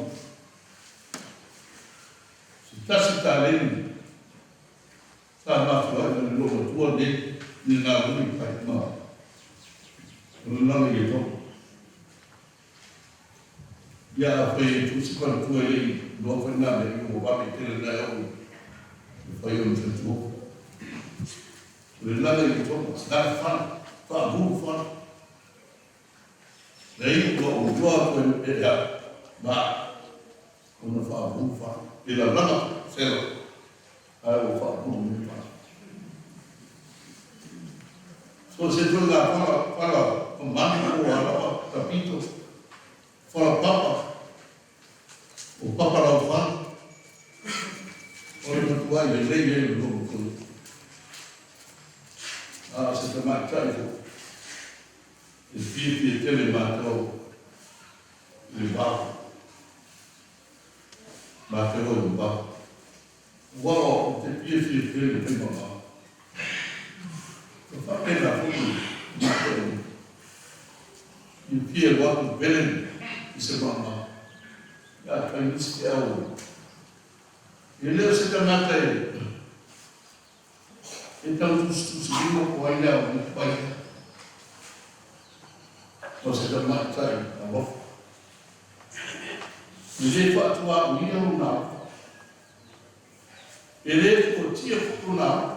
Se tasi taleni sa mafua ai ma le loomatua nei i le galulue i tai ma o le lagi e togo. Ia afai e tusi faletua e le i iloa fai na mea i ua vave tele na e oo i fai o le faletua. O le lagi e togo, na le fale, faavulu fale. Nei ua ou iloa atu e e au, ma ona faavulu fale. I la lana sela, ae ua faavulu mai fale. So se toe ngā whara, whara, manu o alapa, tapito, whara papa, o papa rau whara, o le matua i le lei e le logo tonu. A se tamaitai fo, e fiafia tele mātou i le vao. Mātou i le vao. Ua o te fiafia tele te maa. Ka whapena foʻi mātou i fia watu velen i se maa. Ia kai nisi te au. E le o se tangata e e tau tusitusi lima ko ai lea o le pai. O se tamaitai alofa. E le faatuaʻuia lona alofa. E le fuatia foi lona alofa.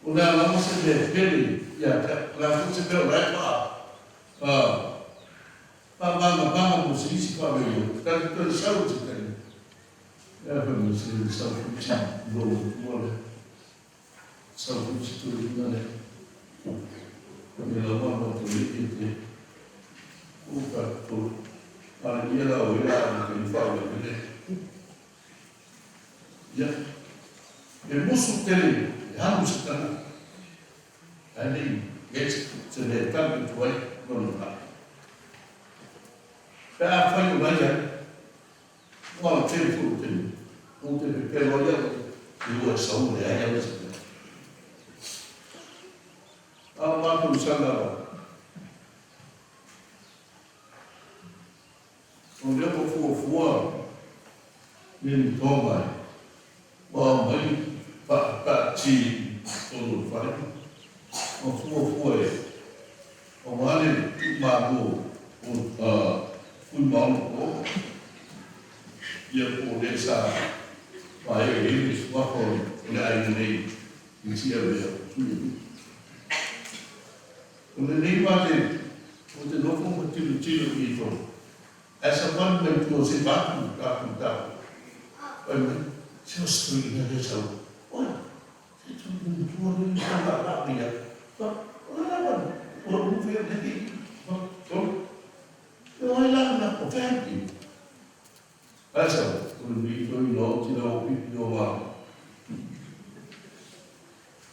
O le a lava se mea pele ia te au. O le a foi se mea o la e faamagamaga mo se isi faavailolo. Tatou toe sau i se taimi. Ia fai mai se sau foi si lou matua lea. Sau foi si toeaina lea. Ia lava ma te lei e te uka tolu. Ale ia la o ea a te whaau e le. Ia, e musu tele e alu se tangata. Ae nei, e se mea e tali atu ai lona manao. Pe afai o lai ai, ua ala tele foi o taimi, ou te pepelo ai au i lua e sau leai au se mea. A o matou sana o lea ua fuafua ni tonga e ua aumai faataati i totonu o le fale ma fuafua e aua le tuumalo o Fuimaono ia po o lea sa vae ai le suafa o le aiga nei i Tiavea o Tuialii. O lenei mate o te nofo ma tilotilo i tonu, ae savali mai tua se vatu tatou tau. Fai mai, se o se toeaina lea sau. Oi, se toeaina matua lea i tau laalaa mai ai. Fa, o le lava, ua ou fai atu nei, fa, tolu. E o ai la na, o fea i. Ae sau, o lenei toeaina o tila o pipi o ngā.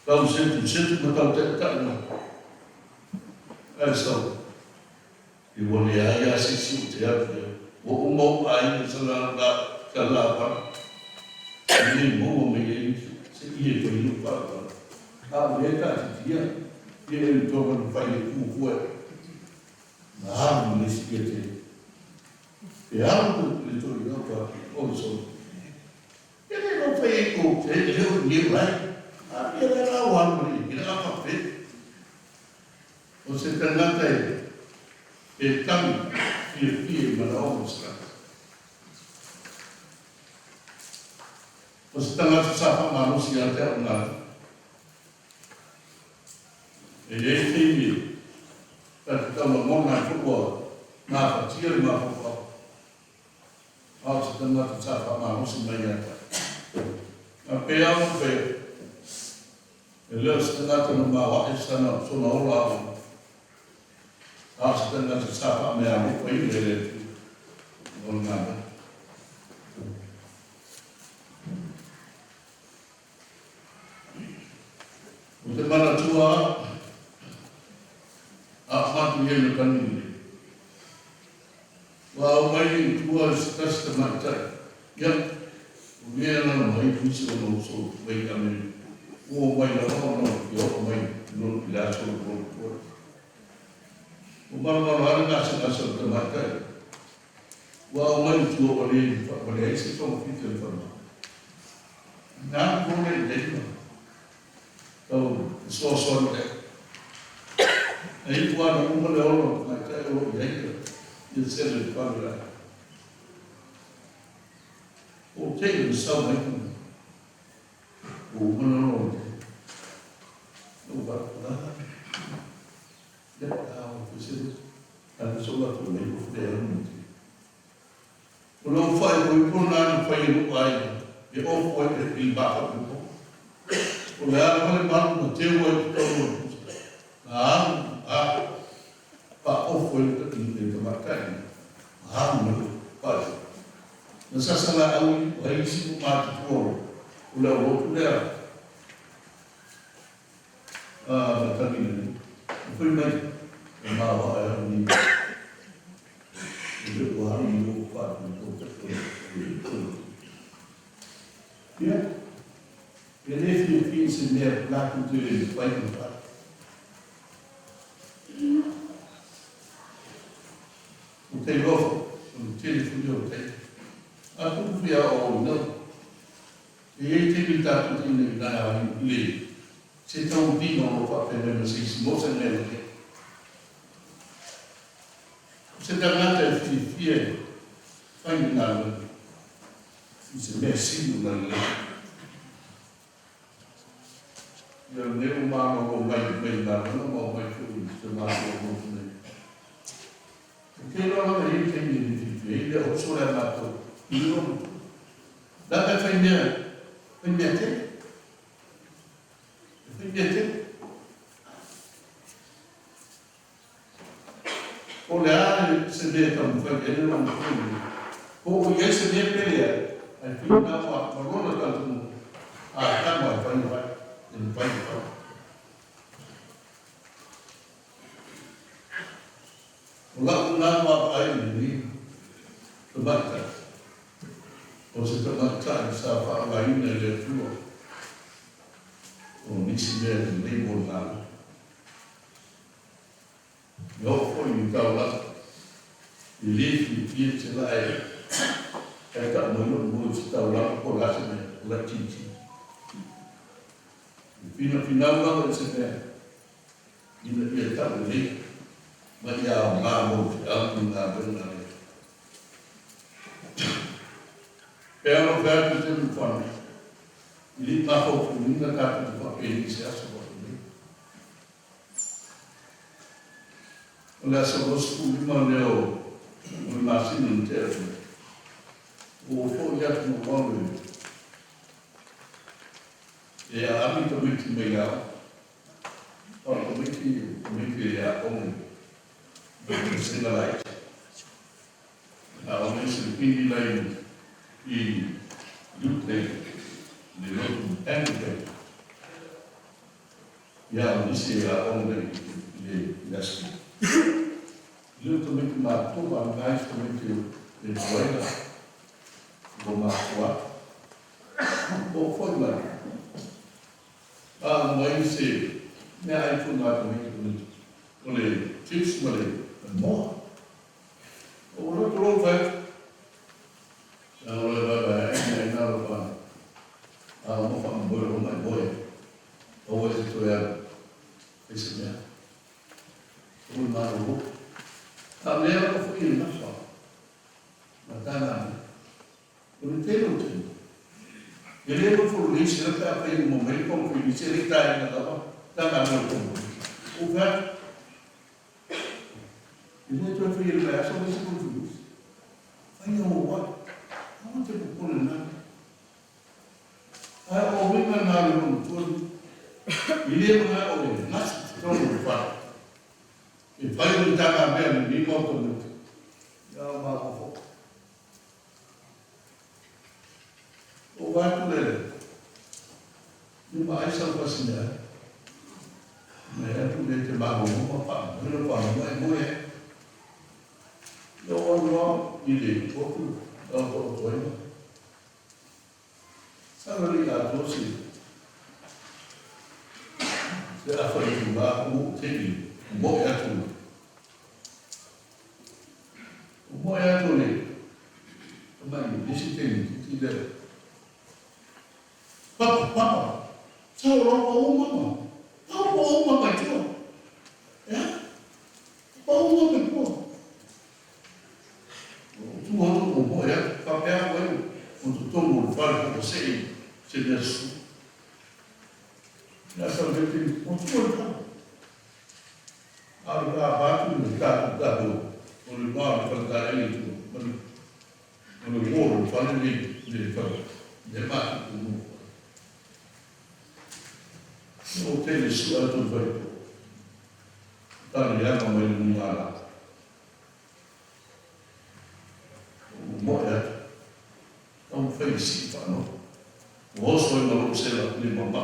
Tau setu setu ma tau taʻitaʻi mai. Ae sau, i ua leai a se isi o te alu ia. Ua uma ou aiga sa la la sa la wala. E le maua mai ai se ie fai lou faaaloalo. A o lea e taatitia ia e le toga na fai e fuafua e na alu ma le isi ia te te alu le toeaina o ka o le solo. E le no fai ai kou te e le o niu ai. A pia le la o alu ma le i a fa fe. O se tangata e e tangi fiafia i manaoga o se tagata. O se tagata sa faamalosi ia te au ngā E i ai taimi ta te taulagona ai foi ua gafatia le mafaufau. A o se tagata sa faamalosi mai ia te au. A pei lava ona fai atu, e le o se tagata na maoae sana sona ola au. A o se tagata sa faameaalofaina e le Atua mo le galuega. Ou te manatua a o matou i ai i matagi lenei. Ua aumai i tua se tasi tamaitai, ia, o mea e lalo mai nisi o na uso mai i Amerika, ua omai lava ona o le fia oo mai i le aso o le World Tour. Ua malomalo lava le gasegase o le tamaitai, ua aumai i tua ua le ua leai se togafiti a le falemai. Na alu loa lea i ai ma tau fesoasoani i ai. Na iu lava ina uma le ola o le tamaitai o lo o i ai ia sele i le fale la. Ua ou tei ina sau mai ma ua uma le ola o le Na ou vaai atu, ah, ia, a o fai se alu so latou nei ua le alu ma te. O lou faaipoipo lena na fai e lou aiga e ofo ai i le mafaufau. O le a lava le malu na teu ai i totonu o le pusa, na alu a faaofo ai le tamaitai ma alu mai le faaipoipo. Na sasa laau ai isi nuu matutua o le aulotu lea a matagi lenei. Na fai mai, e maoae au nei. E le ua alu i lou faatuatuaga o le Ia, e le fiafia i se mea latou te le mafai ona fai. Ou te iloa foi, o le tele foi lea o taimi. A tupu foi aoaoina, e i ai taimi tatou te inaina ai i le se taumafaiga o lo o faapea mai ma se isi mo se mea lelei. O se tagata e fiafia e fai le galuega i se mea sili ona lelei. Ia lenei ua malolo mai mai le galuega ma omai foi i se matou motu nei. Ou te iloa lava e i ai taimi e le fiafia ai lea uso lea matou i le logo. Leaga e fai mea, fai mea tele. E fai mea tele. Po o le a se mea e taumafai i ai le lona matua nei, po o i ai se mea pe leai, ae pei na ma lona talitonuga, a tama e fai na fai, e mafai ona fai. O lau lena vaavaai i lenei tamaitai, o se tamaitai sa faaaogaina e le Atua o nisi mea lelei mo le galuega. E oo foi i taulaga, e le fiafia se lae ae tau mai lou moe i se taulaga po o le a se mea, o laitiiti. E finafinau lava i se mea ina ia tau lelei ma ia aoga mo le feau ma le galuega a le Atua. E alofa atu i te whana, i le mafaufauina tatou te faapeni i se aso faapenei. O le aso 25 lea o le masina na tea atu nei, ua ou foi atu ma ou alu e aami tamaiti mai le aoga. O tamaiti, tamaiti e aoga i le vasega laiti. A o le Silipini lai i uta i le lotu Anglican. Ia, o nisi e aoga i le aso. I le tamaiti matutua, a nai isi tamaiti e tuai na ua matua. O foi mai. A mai se mea ai foi ngā tamaiti o le chips ma le moa. O loto lou fai atu. A o le vaevae ai mea i nalo pa. A o mo whakamboe o mai moe. Aua e te toe alu. Fai se mea. O le malolo. A mea lava foi e nafa. Ma tāna mea. O le tele o taimi. E le nofo lelei se la pe a fai uma mai le konferenisi e le i taeina lava tāna mea o le konferenisi. O fai atu. E le toe faia i le vaiaso le isi konferenisi. Fai ia o ai. Aua te popole na. Ae o uiga na le lona tolu. I le manao e gasi totonu o le fale. E fai o le tagamea i lenei Maota nei, ia o matou foi. Ou vaai atu le lima ai sau fasi mea ai. Mai atu le te malolo ma faamoe le faamoe moe ai. Ia o alu lava i le otu tau taoto ai ma. Sa le atoa se se afa i tula ua te i moe atu. O moe atu le tamai isi te titi le. Papa, papa, sa o lau pau mama. Pau pau mama i tua. Ea? Pau mama i tua. O tua o moe atu, papea oe o totonu o le fale po o se i se mea susu. Ia sa le te o tua le fale. A o le ka patu le tatou tatou o le ma le fale ta ele tua. Ma le o le wall le fale le le fale. Le ma tu mo. O te le su atu fai. Tali anga mai le munga la. O moe atu. Tau fai si whanau. O oso i malo sela le mama.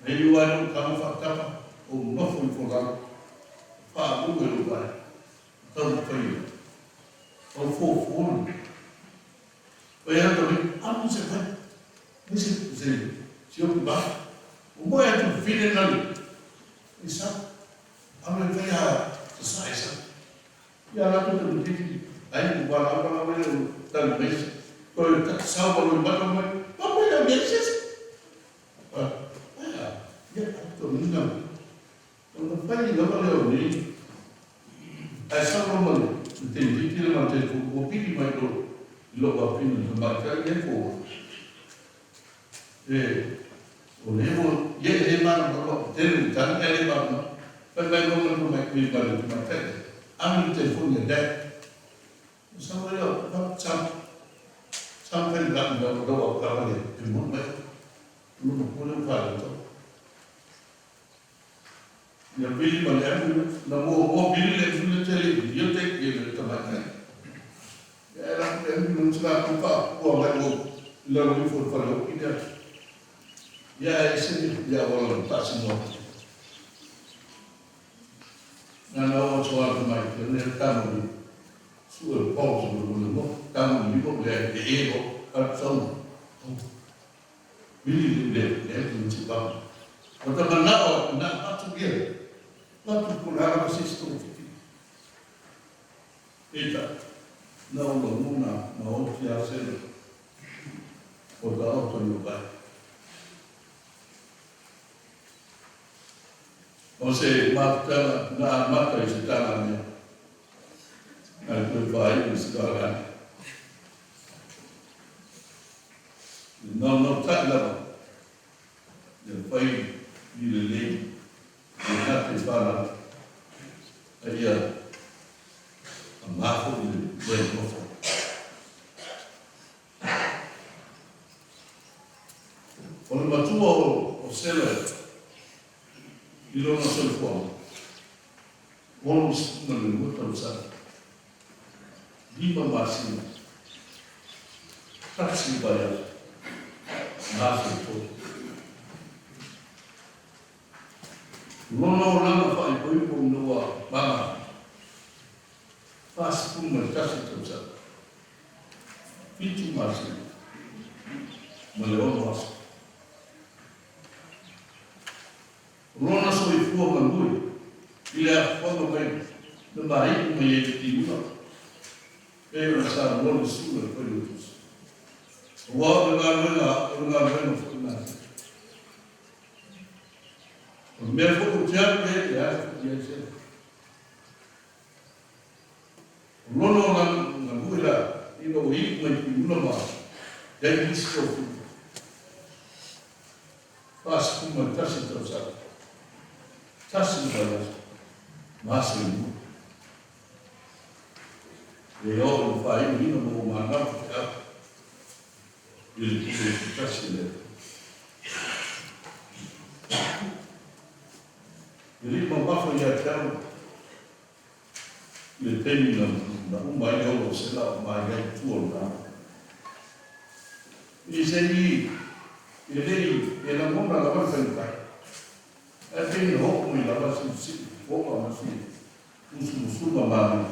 Nei ua ai lou tama whaatapa o nofo i ko lalo. Wha e lo vai. Tau whai. Tau fōfō. O ia atu ni, amu se whai. Ni se se si o ba. O moe atu whine nani. I sa. Amu e whai a sa sa e sa. Ia la tu te mutiti. Ai ku wala wala wala o tali meisi. Ko e ta sa wala mata mai. Papa ia meisi. Ah, ia to nina. O na whai lava leo ni. Ai sa roma le te titi le ma te o pili mai lo lo wa pina na mai ka e ko. E o le mo ye e ma no lo te lu tan e le ma no. Pai mai lo mo mai mai ma le ma te. Ami te fu ne de. Sa mo yo pa sa sa pe la no lo wa ka le te mo mai. Lo mo ko le fa le to. Ia pili ma le amu na mo mo pili le fu le tele ia te ke le ta mai kai. Ia la ku amu no tla ku pa ku mai mo la lo fo fa lo ki dia. Ia e se ia wala ta si no. Na na o so a mai ke ne ta mo ni. Su e pa so mo le mo ta mo ni mo le e e mo ka so. Pili le le le ti pa. O ta mana o na pa tu ia. Latu ko la la se sto fiti. Eita. Na o lo muna na o ti a se. O ta o to yo vai. O se mata na mata i se tala mea. Na koe whai i se tala. No no tai lava. Ia whai i le lei. Ia nā te whana. A ia a mafo i le le nofo. O le matua o Sela i lona soifuaga. 62 tausaga. 5 masina. 1 vaiaso. Ma aso e 3. Lona olaga faaipoipo ina ua maga 41 tausaga. 7 masina. Ma le 6 aso. Lona soifua manue i le afoaga mai na maai'u mai ai le tiula. E ona sa mo le su'u e fai o tusi. Ua o le galuega o le galuega fo'i na. O le mea fo'i o te alu e e alu fo'i ai se. O lona o galue la ina ua i'u mai piula ma iai nisi o fu. 41 tausaga. 1 le vaiaso. Ma aso e 2. E o le whaiuina mo manau te au. I le pule te tasi le. I le mamafa ia te au i le taimi na na uma ai le 6 sela o mai ai i tua o le galuega. I se i e le i e lagona lava le faigata, ae pei na oo mai lava si sii fofoga ma si musumusuma malie.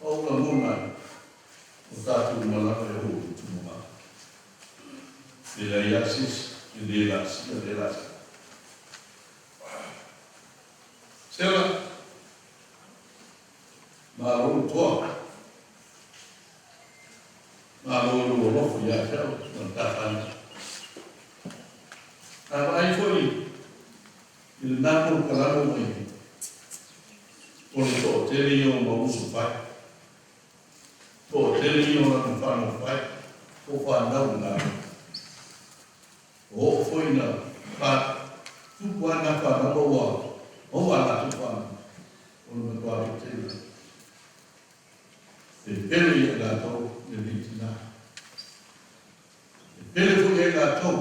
O ou lagona ai, o tatou uma lava e oo i tumama. E leai lava se isi e le laasia lea laasaga. Sela, Malo le toa. Malo i lou alofa ia te au ma le tafaala. A vaai foi i lena polokalame ua i ai, o le toatele ia o mau uso fai, toatele ia o lana fanau fai, po o fanau i galuega. Ua oo foi ina faatupu lava na fanau ma ua maua a latou fanau, o le matua toatele lava. E pele ia i latou lenei tina. E pele foi ia i latou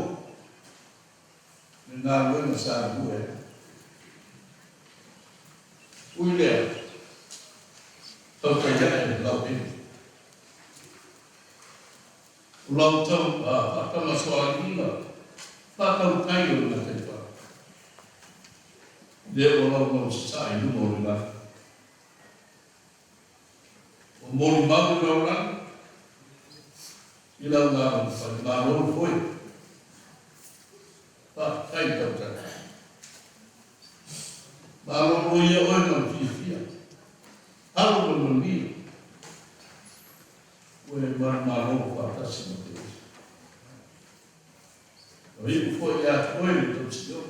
le galuega sa galue ai. Ui lea, tautai ae le lauhele. O lau tau faatamasoaliiga faatautai o le gataifale, lea ua laulausasaa i luma o le lagi. Ua molimau le lalolagi i lau galuega fai. Malo le foe. Faafetai tautai. Malolo ia oe ma le fiafia. Alo ma le manuia. Ua e manumalo faatasi ma Keriso. Ua iu foi ia te oe le tausiga.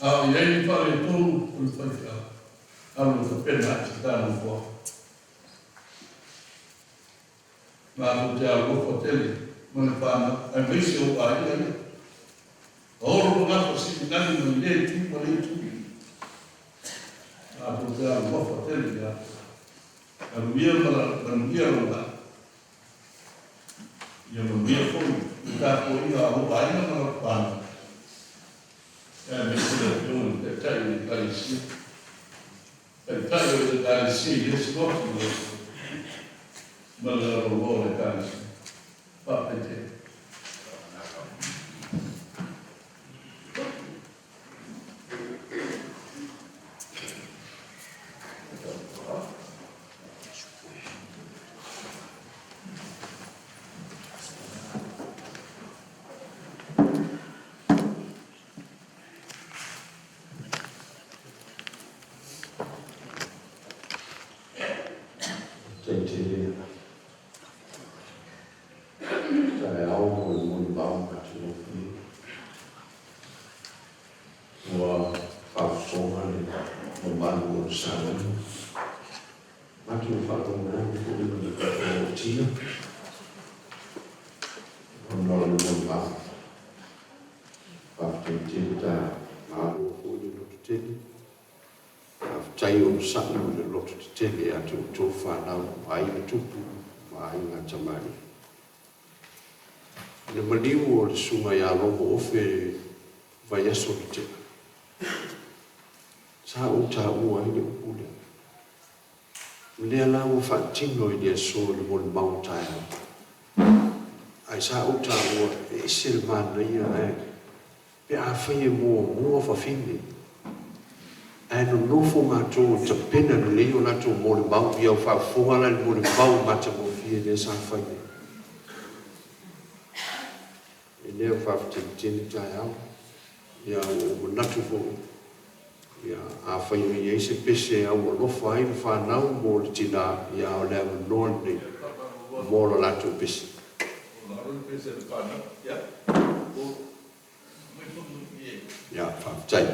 A o i ai ni faaletonu o le faifeau, alu e tapena atu i ta nofoaga. Matou te alolofa tele ma le fanau, aemaise ou aiga ia. Olo ma gafa silinani mai lea itu ma lea itu. Matou te alolofa tele ia te oe. Manuia ma manuia lou lagi. Ia manuia foi le tapuaiga a ou aiga ma lau fanau. Aemaise le Afioga i le Taitai o le Ekalesia. Taitai o le Ekalesia i lea siloki lau Afioga ma le aloaloa o le Ekalesia. Faafetai tele. Faafetai tele taeao mo le molimau matagofie. Ua faafofoga le mamalu o le Samoa. Matou faalogologo foi ma le ootia ona o le molimau. Faafetai tele ta malo foi le loto tele. Faafetai onosai ma le loto tetele ia te outou fanau ma aiga tupu ma aiga tamalii. I le maliu o le Susuga ia Logo Ofe i le vaiaso na tea, sa ou taua ai le upu lea. O lea la ua faatino i le aso i le molimau o taeao. Ae sa ou taua e ese le manaia ae pe afai e muamua fafine ae nonofo matou e tapena lelei o latou molimau, ia faafofoga la i le molimau matagofie lea sa fai ai. E lea faafetai tele taeao. Ia ua ou manatu foi, ia afai o i ai se pese e aualofa ai le fanau mo le tina, ia o le avanoa lenei mo le latou pese. Ia, faafetai.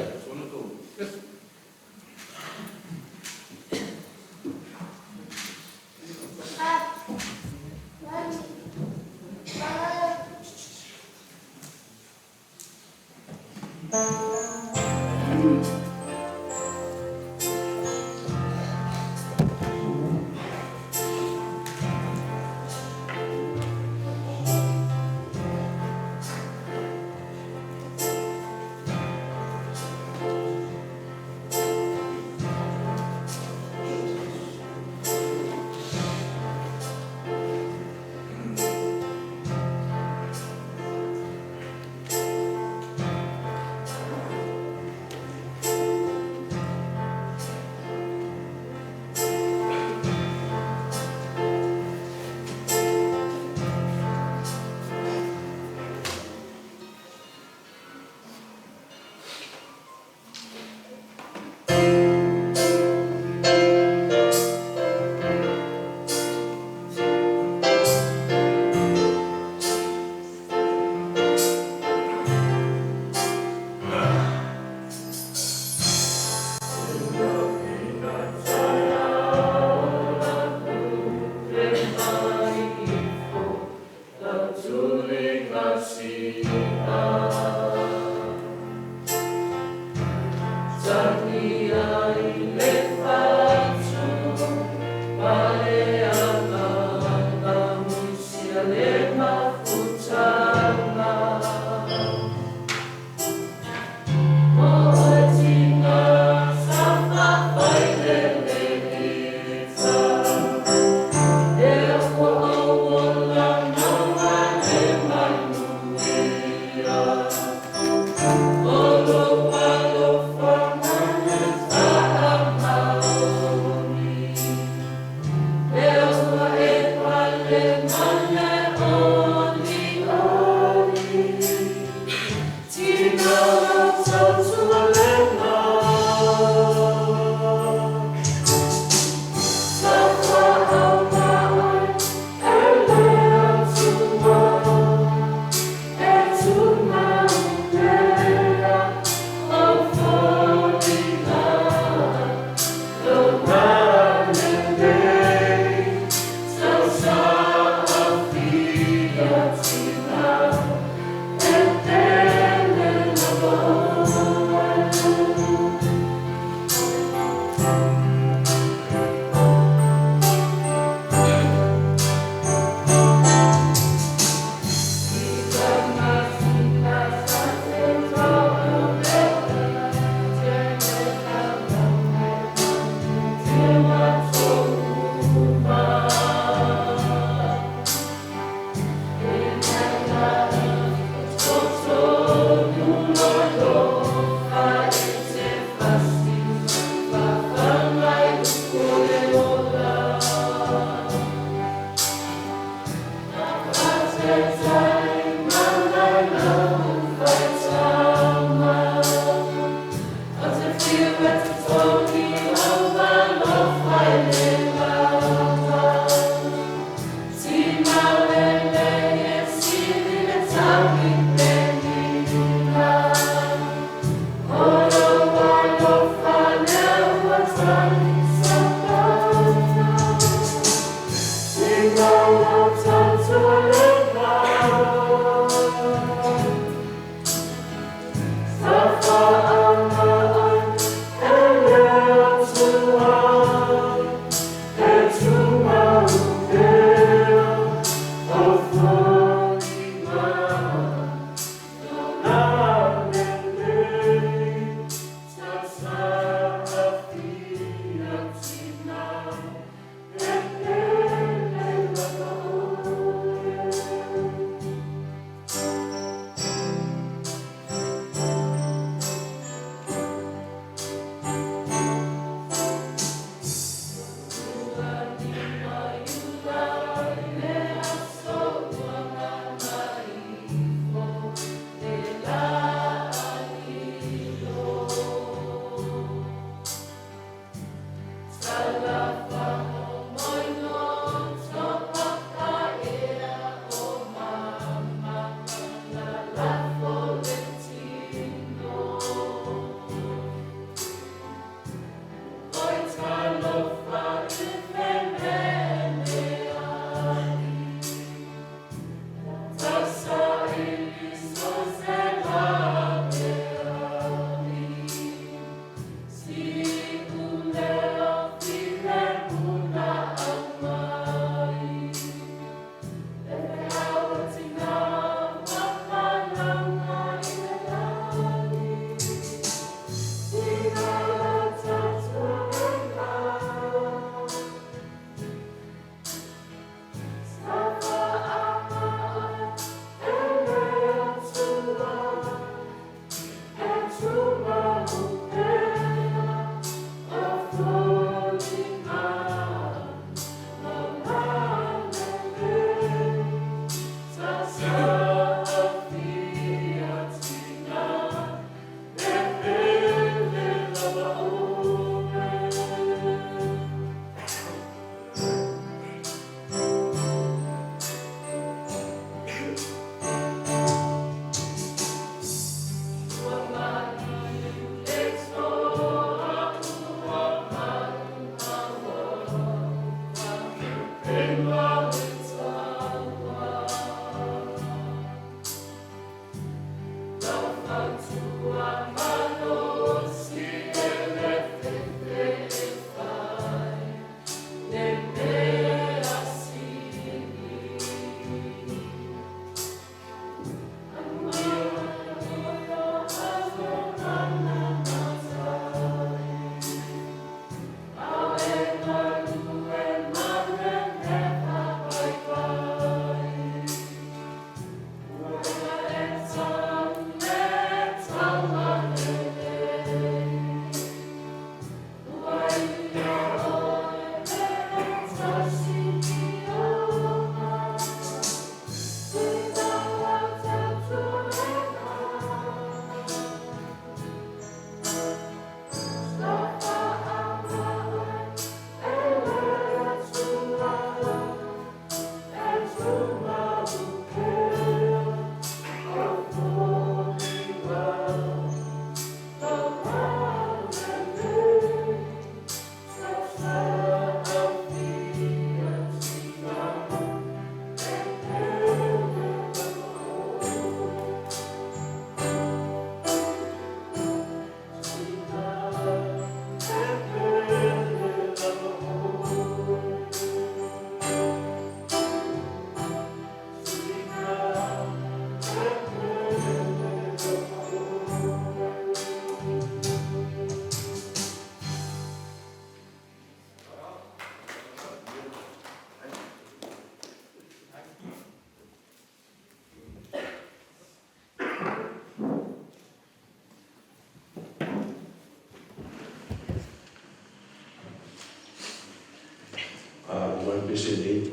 pese nei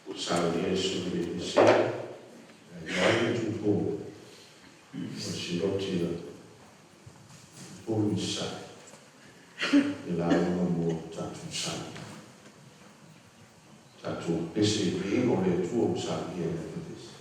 ua saunia e sui le Eletisia e Ioane Tupo o le Sinoti a Upolu i Sasae le lauga mo tatou Samoa. Tatou pese i le viiga o le Atua ua saunia ai lana pese.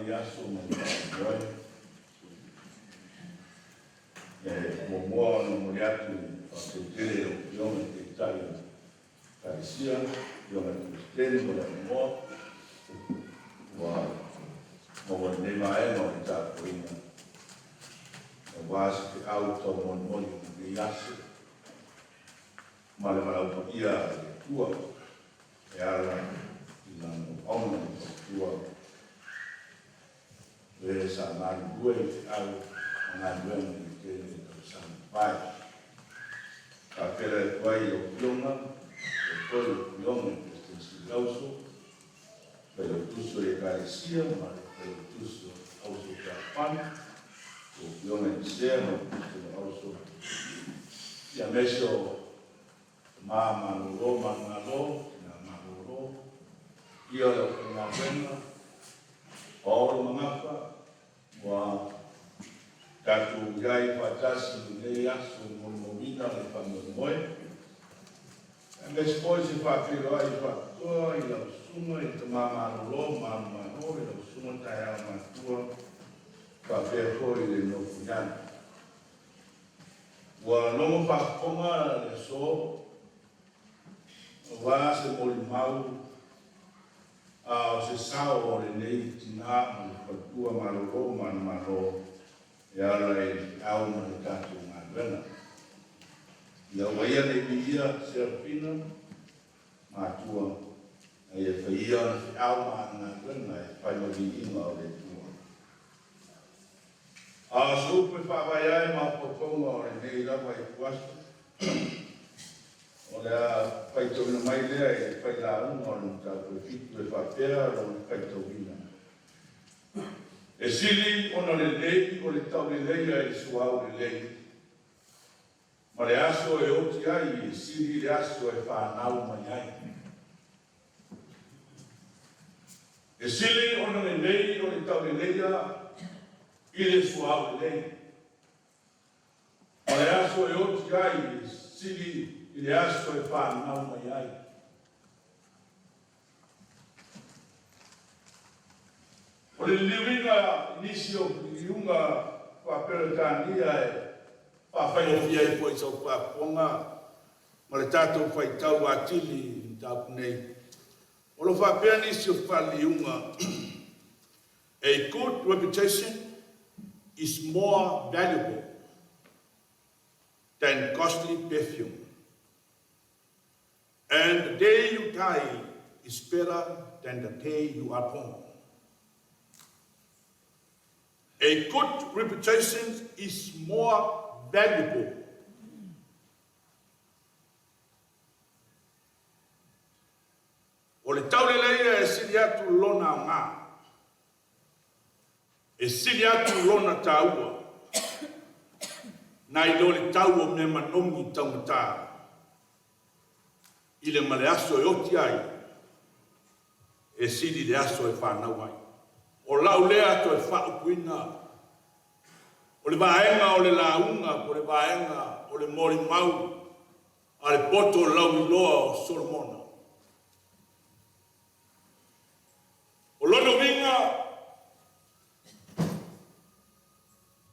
lenei aso ma le faamoemoe. E muamua ona momoli atu le faafetai tele i lau Afioga i le Taitai o le Ekalesia, Afioga i le Peresetene mo le avanoa ua maua i lenei vaega o le tapuaiga aua se feau taumolimoli o lenei aso ma le valaau paia a le Atua e ala i Lana auauna i le faletua o e sa galulue i feau ma galuega i le tele o tausaga mavae. Faafeiloai atu ai i lau Afioga, faapea foi lau Afioga i le Peresetene Sili Auso, Failautusi o le Ekalesia ma le Failautusi o le Auso Fealofani, lau Afioga i le Sea ma le Peresetene o Auso, ia aemaise o tama malolo manumalo, tina malolo, ia o le aufaigaluega, paolo magafa, ua tatou i ai faatasi i lenei aso e molimauina le faamoemoe. Aemaise foi se faafeiloai faapitoa i lau susuga i le tama malolo manumalo, i lau susuga Taeao Matua, faapea foi le Nofoinano. Ua logo faafofoga le aso aua se molimau a o se sao o lenei tina ma le faletua malolo manumalo e ala i le feau ma le tatou galuega. Ia aua ia ne i viia Serafina Matua, a ia fai ia ona feau ma ana galuega e fai ma viiga o le Atua. A o se upu e faavae ai mafaufauga o lenei lava ituaso, o le a faitauina mai lea i le failauga o le mataupu e fitu e faapea lona faitauina. E sili ona lelei o le tauleleia i le suauu lelei, ma le aso e oti ai e sili i le aso e fanau mai ai. E sili ona lelei o le tauleleia i le suauu lelei, ma le aso e oti ai e sili i le aso e fanau mai ai. O le liliuina i nisi o liliuga faa-Peretania e faafaigofie ai foi sau faafofoga ma le tatou faitau atili i le mataupu nei. O lo o faapea nisi o faaliliuga, A good reputation is more valuable than costly perfume. And the day you die is better than the day you are born. A good reputation is more valuable. O le tauleleia e sili atu lona aoga, e sili atu lona taua, nai lo le tau o mea manogi taugata i le ma le aso e oti ai, e sili i le aso e fanau ai. O lau lea toe faaupuina, o le vaega o le lauga po o le vaega o le molimau a le poto lauiloa o Solomona. O lona uiga,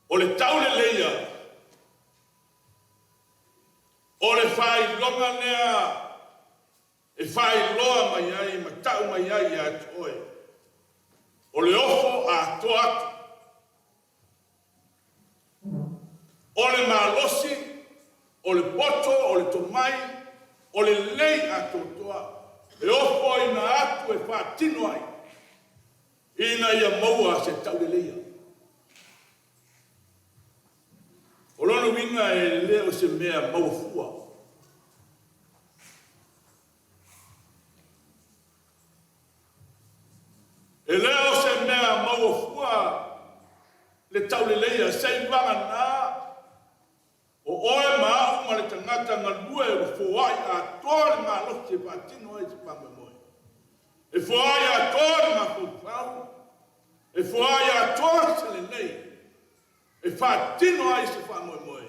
o le tauleleia, o le faailoga lea e faailoa mai ai ma tau mai ai ia te oe, o le ofo atoa atu, o le malosi, o le poto, o le tomai, o le lelei atoatoa e ofoina atu e faatino ai ina ia maua se tauleleia. O lona uiga e le o se mea maua fua. E le o se mea maua fua le tauleleia seivagana o oe ma au ma le tagata galue ua foai atoa le malosi e faatino ai se faamoemoe. E foai atoa le mafaufau, e foai atoa se lelei e faatino ai se faamoemoe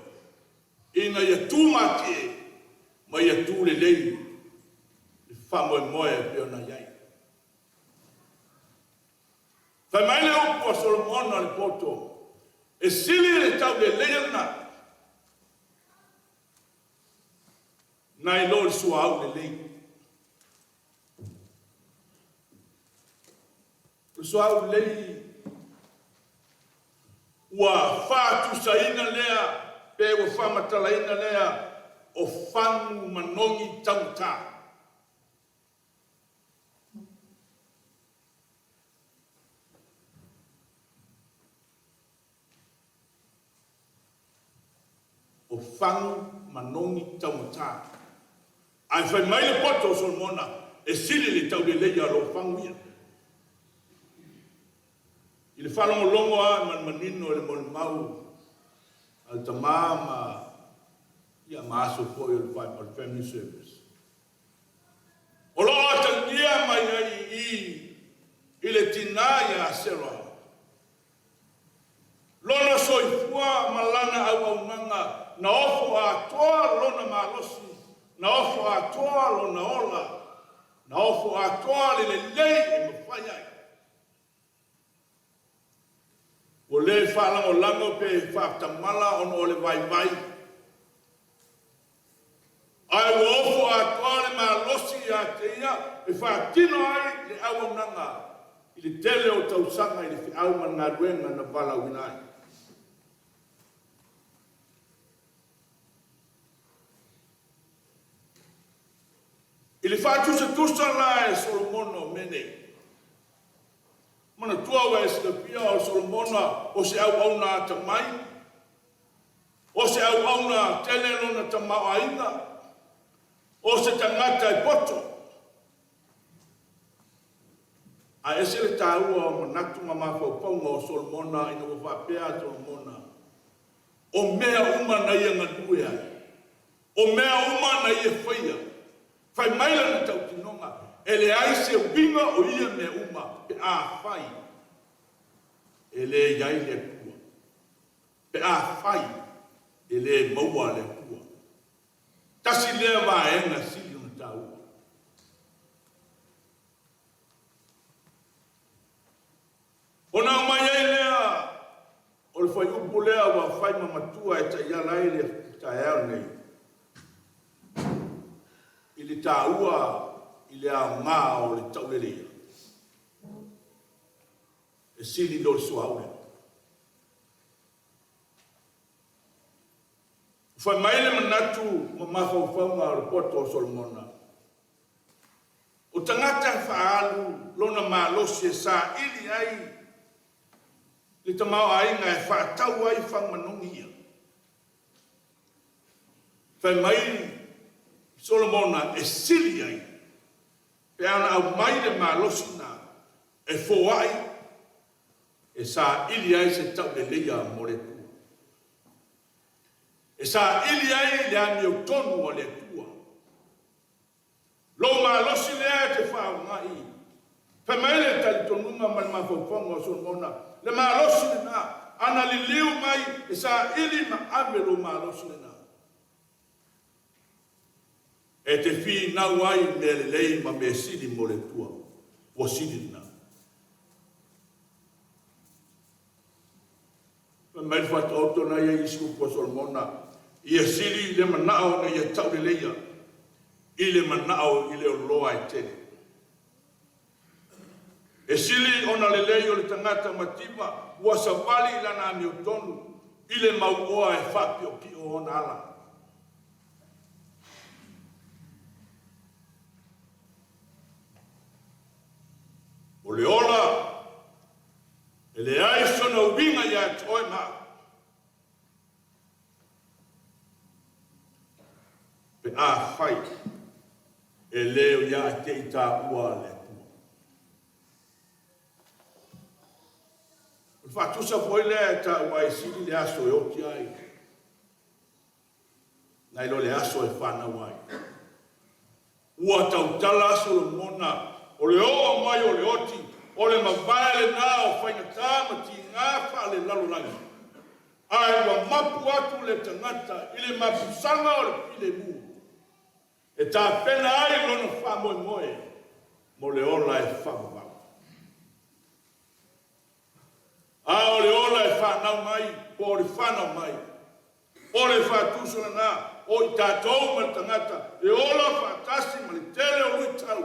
ina ia tumatie ma ia tu lelei le faamoemoe e pei ona i ai. Fai mai le upu a Solomona le poto, E sili le tauleleia lena, nai lo le suauu lelei. O le suauu lelei ua faatusaina lea pe ua faamatalaina lea o fagu manogi taugata. O fagu manogi taugata. Ae fai mai le poto o Solomona, E sili le tauleleia o lou fagu ia. I le faalogologo lava ma le manino i le molimau a le tama ma, ia, ma aso foi o le family service. O lo o atagia mai ai i i i le tinā iā Sera lona soifua ma lana auaunaga na ofo atoa lona malosi, na ofo atoa lona ola, na ofo atoa le lelei e mafai ai. Ua le faalagolago pe faatamala ona o le vaivai, ae ua ofo atoa le malosi ia te ia e faatino ai le auaunaga i le tele o tausaga i le feau ma le galuega na valaauina ai. I le faatusatusa la e Solomona o mea nei, Manatua ua e silafia o Solomona o se auauna atamai, o se auauna tele lona tamaoaiga, o se tagata e poto. Ae ese le taua o manatu ma mafaufauga o Solomona ina ua faapea a Solomona, O mea uma na ia galue ai, o mea uma na ia faia, Fai mai lana tautinoga, e leai se uiga o ia mea uma pe afai e le i ai le Atua, pe afai e le maua le Atua. Tasi lea vaega sili ona taua. Ona aumai ai lea o le fuaiupu lea ua fai ma matua e taiala ai le taeao nei i le taua i le aoga o le tauleleia e sili i lo le suauu. Fai mai le manatu ma mafaufauga o le poto o Solomona, O tagata e faaalu lona malosi e saili ai le tamaoaiga e faatau ai faumanogi ia. Fai mai Solomona e sili ai pe ana aumai le malosi na e foai e saili ai se tauleleia mo le Atua. E saili ai le amiotonu a le Atua. Lou malosi lea e te faaaoga i. Fai mai le talitonuga ma le mafaufauga o Solomona, le malosi lena, ana liliu mai e saili ma ave lou malosi lena. E te finau ai i mea lelei ma mea sili mo le Atua, ua sili lena. Fai mai le Faataoto na ia isi upu a Solomona, Ia sili le manao ina ia tauleleia i le manao i le oloa e tele. E sili ona lelei o le tagata mativa ua savali i lana amiotonu i le mauoa e faapiopio ona ala. O le ola E leai sona uiga ia te oe ma au. Pe afai e le o ia te i taua le Atua. O le faatusa foi lea e taua ai sili le aso e oti ai, nai lo le aso e fanau ai. Ua tautala Solomona, o le oo mai o le oti, o le mavae lena o faigata ma tiga faale-lalolagi, ae ua mapu atu le tagata i le mapusaga o le filemu, e tapena ai lona faamoemoe mo le ola e faavavau. anau mai po o le fanau mai. O le faatusa lena o i tatou ma le tagata e ola faatasi ma le tele o luitau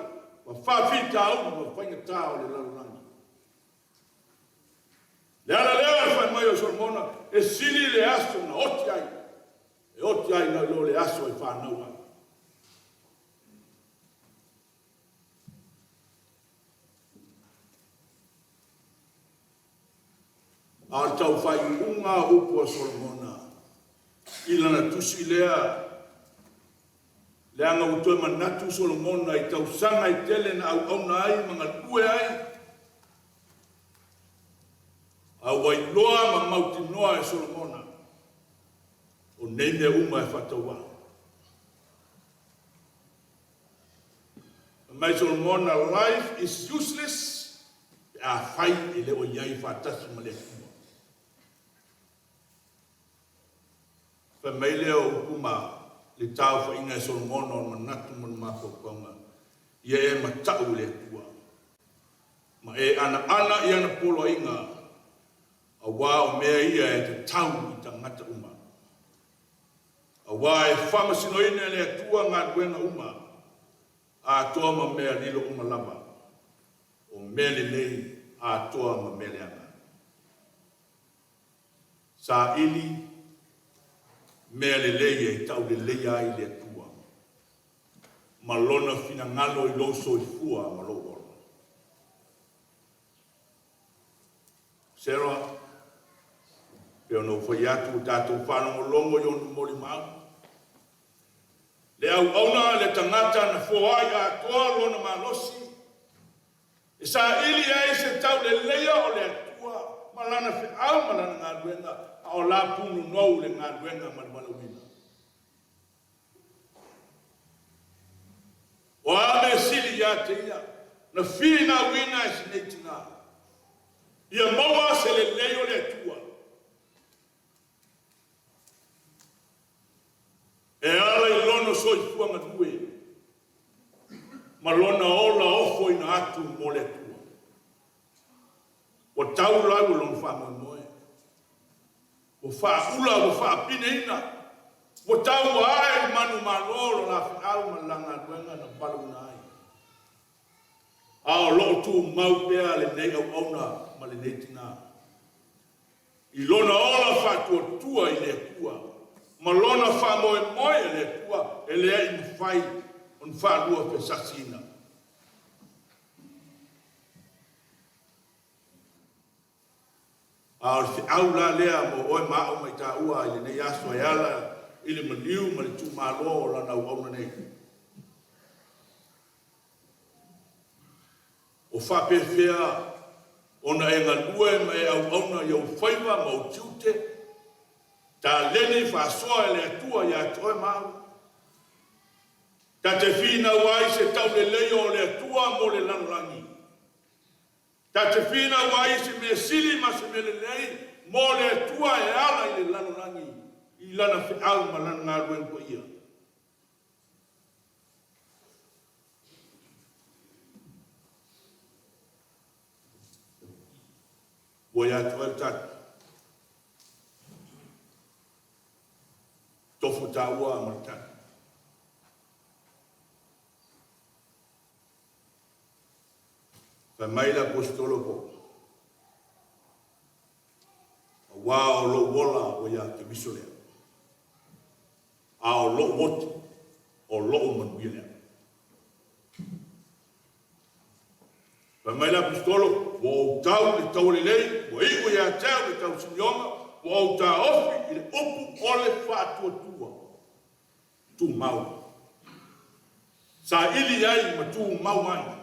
ma faafitauli ma faigata o le lalolagi. Le ala lea o le fai mai o Solomona, e sili le aso na oti ai, e oti ai nai lo le aso e fanau ai. A o le tau faaiuiuga o upu a Solomona i lana tusi lea, leaga ua toe manatu Solomona i tausaga e tele na auauna ai ma galue ai, a ua iloa ma mautinoa e Solomona, o nei mea uma e faatauā. Fai mai Solomona, Life is useless pe afai e le o i ai faatasi ma le Atua. Fai mai lea o upu ma le taofaiga e Solomona o le manatu ma le mafaufauga, ia e matau i le Atua, ma e anaana i ana poloaiga, aua o mea ia e tatau i tagata uma. Aua e faamasinoina e le Atua galuega uma, atoa ma mea lilo uma lava, o mea lelei atoa ma mea leaga. Saili mea lelei e tauleleia ai le Atua ma Lona finagalo i lou soifua ma lou ola. Sarah, pei ona ou fai atu, ua tatou faalogologo i ona molimau. Le auauna le tagata na foai atoa lona malosi, e saili ai se tauleleia o le Atua ma lana feau ma lana galuega, a o la punonou le galuega ma le valaauina. O a mea sili ia te ia na finauina e si nei tina, ia maua se lelei o le Atua e ala i lona soifua galue ma lona ola ofoina atu mo le Atua. Ua tau lau lona faamoemoe. Ua faaula, ua faapineina, ua tau ae i manumalo lo la feau ma le la galuega na valaauina ai. A o lo o tumau pea lenei auauna ma lenei tina i lona ola faatuatua i le Atua ma lona faamoemoe i le Atua e leai mafai ona faaluafesasiina. A o le feau la lea mo oe ma au ma i taua i lenei aso e ala i le maliu ma le tuumalo o lana auauna nei. O faapefea ona e galue ma e auauna i ou faiva ma ou tiute, taleni faasoa e le Atua ia te oe ma au? Ta te finau ai se tauleleia o le Atua mo le lalolagi. Ta te finau ai i se mea sili ma se mea lelei mo le Atua e ala i le lalolagi i Lana feau ma Lana galuega paia. Ua ia te oe le tali. Tofu taua ma le tali. Fai mai le Aposetolo Paulo, Auā o lou ola ua iā Keriso lea, a o lou oti, o lou manuia lea. Fai mai le Aposetolo, Ua ou tau i le taua lelei, ua iu ia te au le tausinioga, ua ou taofi i le upu o le faatuatua. Tumau. Saili ai ma tumau ai.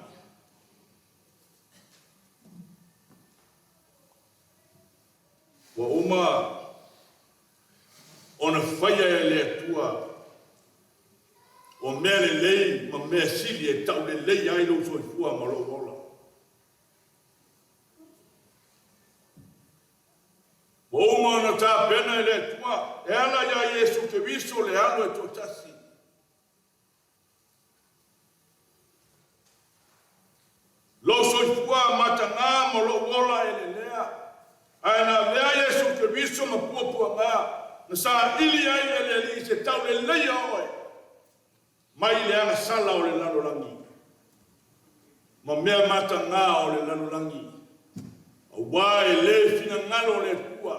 Ua uma ona faia e le Atua o mea lelei ma mea sili e tauleleia ai lou soifua ma lou ola. Ua uma ona tapena e le Atua e ala iā Iesu Keriso le alo e toatasi. Lou soifua matagā ma lou ola e lelea, ae na avea Iesu Keriso. Keriso ma puapuaga na saili ai e le Alii se tauleleia oe mai le agasala o le lalolagi ma mea mataga o le lalolagi, aua e le finagalo le Atua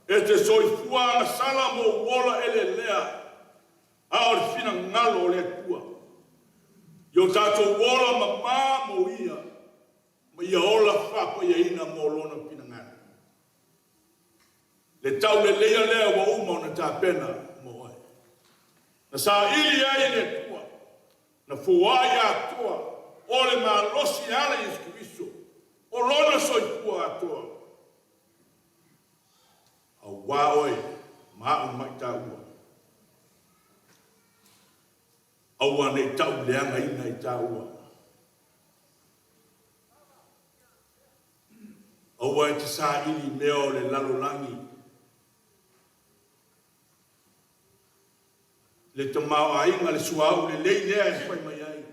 e te soifua agasala ma ou ola eleelea, a o le finagalo o le Atua i o tatou ola mamā mo Ia ma ia ola faapaiaina mo Lona finagalo. Le tauleleia lea ua uma ona tapena mo oe. Na saili ai e le Atua, na foai atoa o le malosi e ala i Iesu Keriso, o Lona soifua atoa. Auā oe ma a'u maitaua. Aua ne i ta'u leagaina i tāua. Aua e te saili i mea o le lalolagi, le tamaoaiga, le suauu lelei lea e fai mai ai.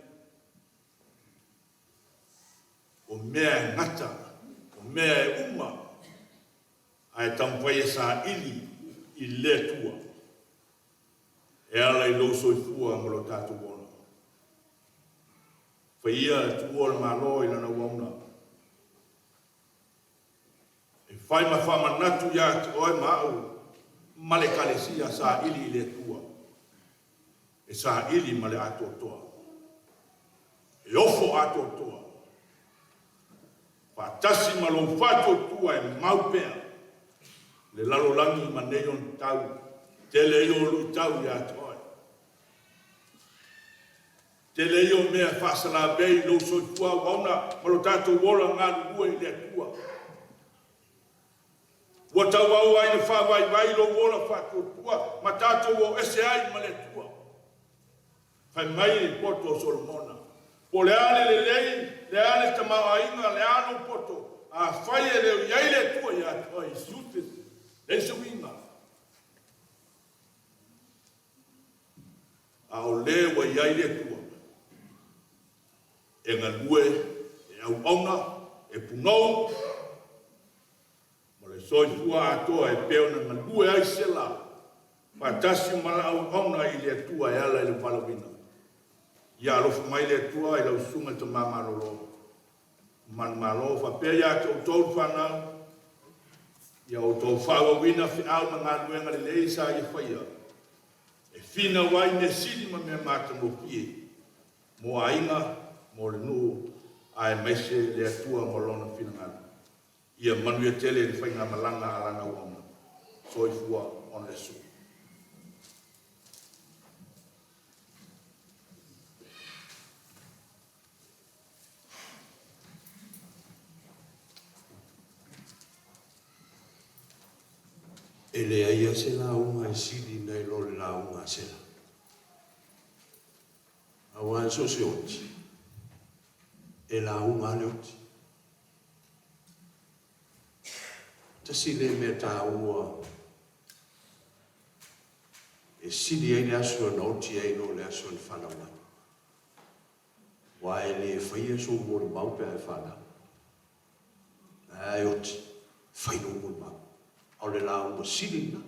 O mea e gata, o mea e uma, ae taumafai e saili i le Atua e ala i lou soifua ma lo tatou ola. Fai ia le tuua o le Malo i lana auauna e fai ma faamanatu ia te oe ma au ma le Ekalesia saili i le Atua, e saili ma le atoatoa, e ofo atoatoa, faatasi ma lou faatuatua e mau pea le lalolagi ma nei ona tau, tele ia o luitau ia te oe. Tele ia o mea e faasalavei i lou soifua auauna ma lo tatou ola galulue i le Atua. Ua tauau ai le faavaivai i lou ola faatuatua ma tatou o ese ai ma le Atua. Fai mai le poto o Solomona, Po o le a le lelei, le a le tamaoaiga, le a lou poto, afai e le o i ai le Atua ia te oe, is useless, leai se uiga. A o le ua i ai le Atua, e galue, e auauna, e punou, ma le soifua atoa e pei ona galue ai Sela faatasi ma la auauna i le Atua e ala i le valaauina. Ia alofa mai le Atua i lau susuga i le Tama Malolo manumalo faapea ia te outou le fanau, ia outou faaauauina feau ma galuega lelei sa ia faia, e finau ai mea sili ma mea matagofie mo aiga, mo le nuu, aemaise le Atua ma Lona finagalo. Ia manuia tele le faigamalaga a Lana auauna. Soifua on le aso. E leai lava se lauga e sili nai lo le lauga a Sela. Aua e so o se oti, e lauga lava le oti. Tasi lea mea taua e sili ai le aso na oti ai lo le aso na fanau ai. Aua e le faia sou molimau pe a e fanau. Ae a e oti, fai lou molimau. A o le lauga sili lena.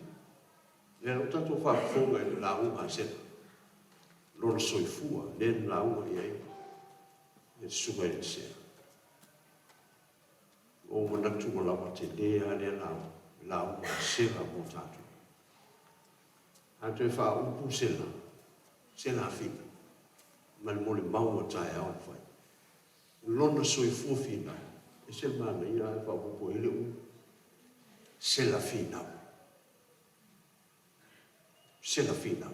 Lea la ua tatou faafofoga i le lauga a Sela, lona soifua lea na lauga i ai le Susuga i le Sea. Ua ou manatu ua lava tele lava lea lauga, le lauga a Sela mo tatou. A toe faaupu Sela, Sela Fina, ma le molimau a taeao na fai. Lona soifua finau, e ese le manaia ae faaopoopo i ai le u, Sela Finau. Sela Finau.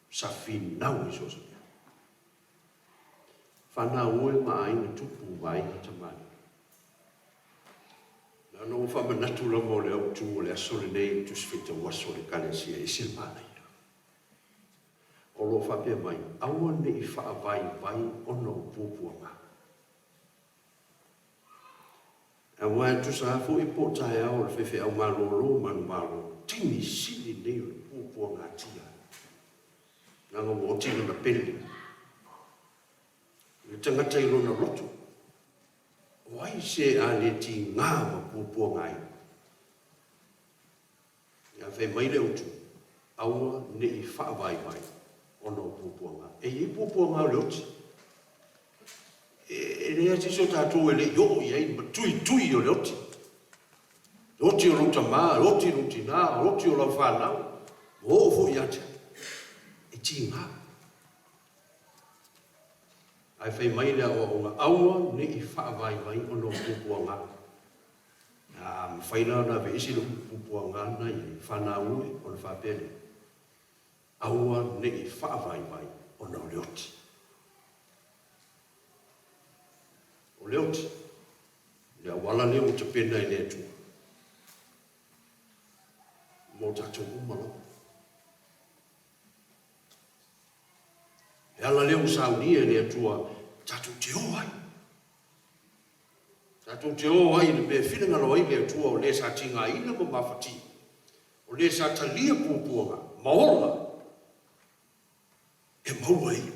Sa finau i so o se mea. Fanau e ma aiga tupu ma aiga tamalii. Na ona ou faamanatu lava o le autu o le aso lenei i le Tusi Faitau Aso a le Ekalesia e ese le manaia. O lo o faapea mai, aua ne i faavaivai ona o puapuaga. Aua e tusa lava foi po o taeao o le faifeau malolo manumalo, taimi sili lenei o le puapuagatia ai. Leaga ua oti lana pele. Le tagata i lona loto. O ai se a le tiga ma puapuaga ai? Ae fai mai le autu, Aua ne i faavaivai ona o puapuaga. E i ai puapuaga o le oti. E leai se isi o tatou e le i oo i ai ma tuitui o le oti. Le oti o lou tama, le oti o lou tina, le oti o lau fanau, ua oo foi ia te au. E tiga. Ae fai mai le aoaoga, aua ne i faavaivai ona o puapuaga. A mafai la ona aveese le upu puapuaga lena i ai, fanau e, ona faapea lea, Aua ne i faavaivai ona o le oti. O le oti, le auala lea ua tapena e le Atua mo tatou uma lava. Le ala lea ua saunia e le Atua tatou te o ai. Tatou te o ai i le mea e finagalo ai le Atua o le sa tigaina ma mafatia, o le sa talia puapuaga ma ola e maua e ia.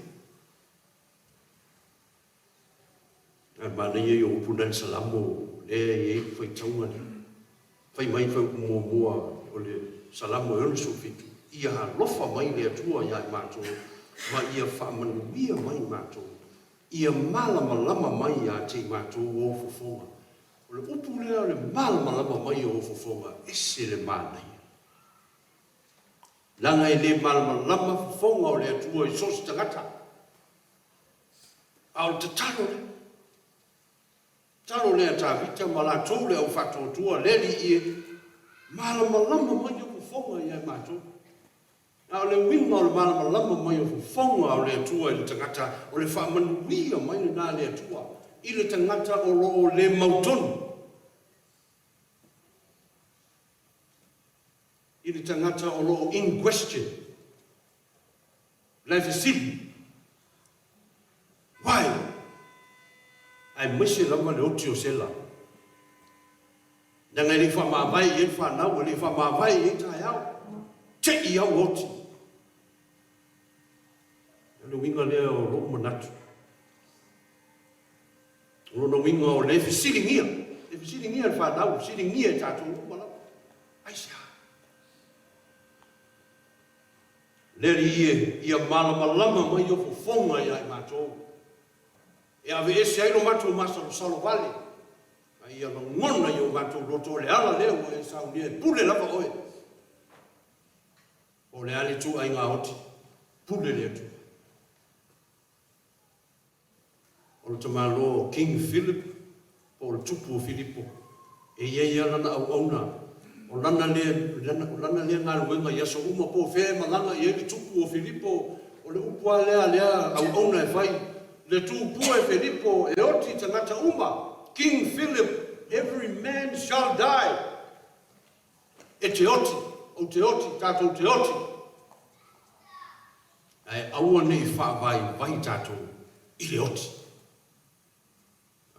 Ae manaia ia o upu na i le Salamo lea e i ai le faitauga lea. Fai mai le fuaiupu muamua o le Salamo e 67, Ia alofa mai le Atua ia i matou, ma ia faamanuia mai matou, ia malamalama mai ia te i matou ou fofoga. O le upu lea o le malamalama mai o ou fofoga, ese le manaia. Leaga e le malamalama fofoga o le Atua i so o se tagata. A o le tatalo lea. Tatalo lea a Tavita ma latou le au faatuatua, le Alii e, malamalama mai ou fofoga ia matou. A o le uiga o le malamalama mai o fofoga o le Atua i le tagata, o le faamanuia mai lena a le Atua i le tagata o lo o le mautonu, i le tagata o lo o in question, la e fesili, Why? Aemaise lava le oti o Sela. Leaga e le i faamavae i ai le fanau, e le i faamavae i ai taeao. Te i au oti. O le uiga lea o lou manatu. O lona uiga o le fesiligia, e fesiligia e le fanau, fesiligia e tatou uma lava. Aisea? Le Alii e, ia malamalama mai o fofoga ia i matou, e aveese ai lo matou masalosalo vale, a ia lagona i o matou loto o le ala lea ua e saunia e pule lava oe. Po o le a le ituaiga oti, pule le Atua. O le tamaloa o King Philip po o le Tupu o Filipo, e i ai lava lana auauna, o lana lea, o lana lea galuega i aso uma, po o fea e malaga i ai le Tupu o Filipo, o le upu lava lea a lea auauna e fai, Le Tupua e Filipo e oti tagata uma, King Philip, every man shall die. E te oti, ou te oti, tatou te oti. Ae aua ne i faavaivai tatou i le oti,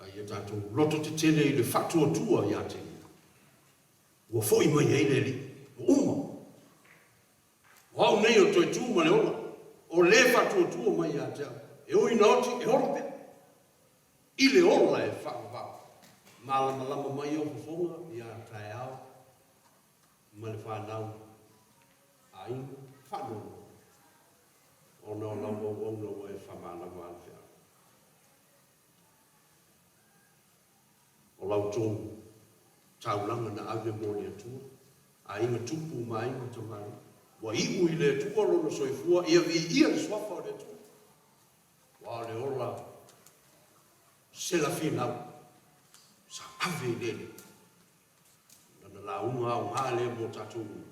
a ia tatou loto tetele i le faatuatua ia te Ia. Ua foi mai ai le Alii, ua uma. O au nei o le toe tu ma le ola, o le faatuatua mai ia te au, e ui ina oti, e ola pea. I le ola e faavavau. Malamalama mai ou fofoga ia taeao ma le fanau aiga faanoanoa ona o lau auauna ua e faamalama a le feau. O la outou taulaga na ave mo le Atua, aiga tupu ma aiga tamalii, ua iu i le Atua lona soifua, ia viia le suafa o le Atua. Aua o le ola selafinau sa ave i le Alii. Lana lauga aoga lea mo tatou uma.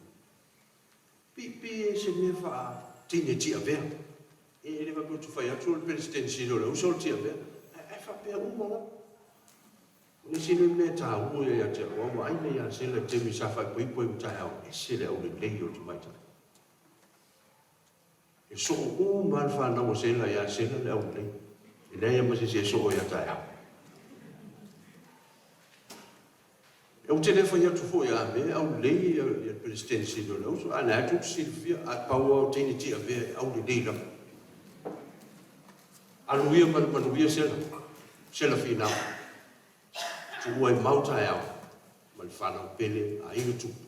Pei e se mea faa-teine tiavea. E le faapea ou te fai atu o le Peresetene Sili o le Uso o le tiavea, ae faapea uma lava. O le isi lea mea taua ia te au, ua vaai nei ia Sela i le taimi sa faaipoipo ai ma taeao, e ese le aulelei o le tamaitai. E soo uma lava le fanau a Sela ia Sela le aulelei. E leai lava ma se isi e soo ia taeao. Ou te le fai atu foi a mea e aulelei ia le Peresetene Sili o le Auso, a o lea lava tou te silafia, ae pau lava o teine tiavea e aulelei lava. Alu ia ma le manuia Sela, Sela Finau. Tuua e mau taeao ma le fanau pele a aiga tupu.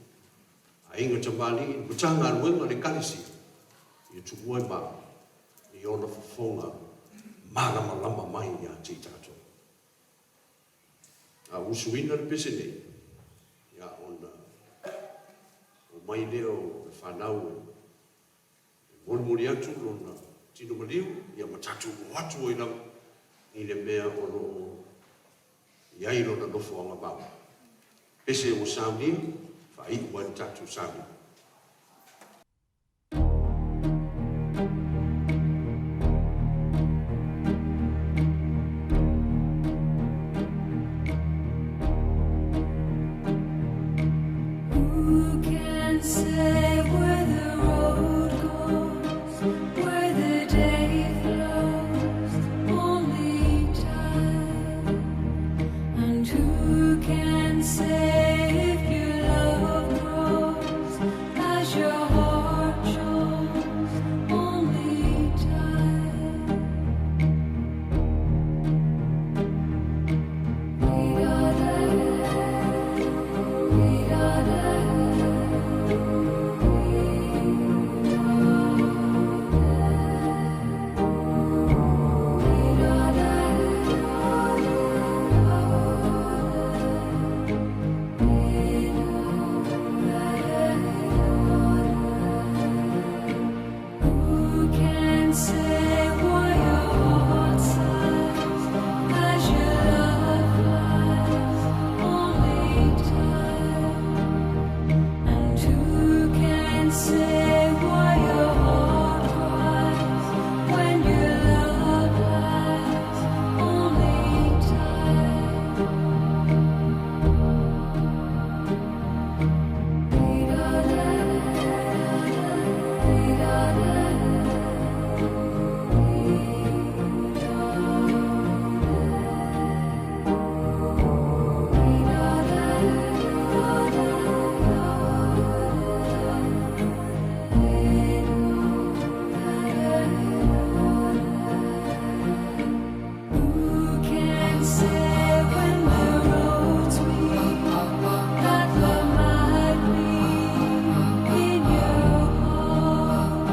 Aiga tamalii, le Matagaluega a le Ekalesia, ia tuua i malo i ona fofoga malamalama mai ia te i tatou. A usuina le pese nei, ia ona omai lea o le fanau e molimoli atu lona tino maliu, ia ma tatou o atu ai lava i le mea o lo o i ai lona nofoaga mau. Pese ua saunia, faaiu ai le tatou sauniga. Who can say where the road goes, where the day flows? Only time. And who can say if your love grows as your heart shows? Only time. We got we got Who can say why your heart sighs as your love flies? Only time. And who can say why your heart cries when your love lies? Only time. Who can say when the roads meet that love might be in your heart?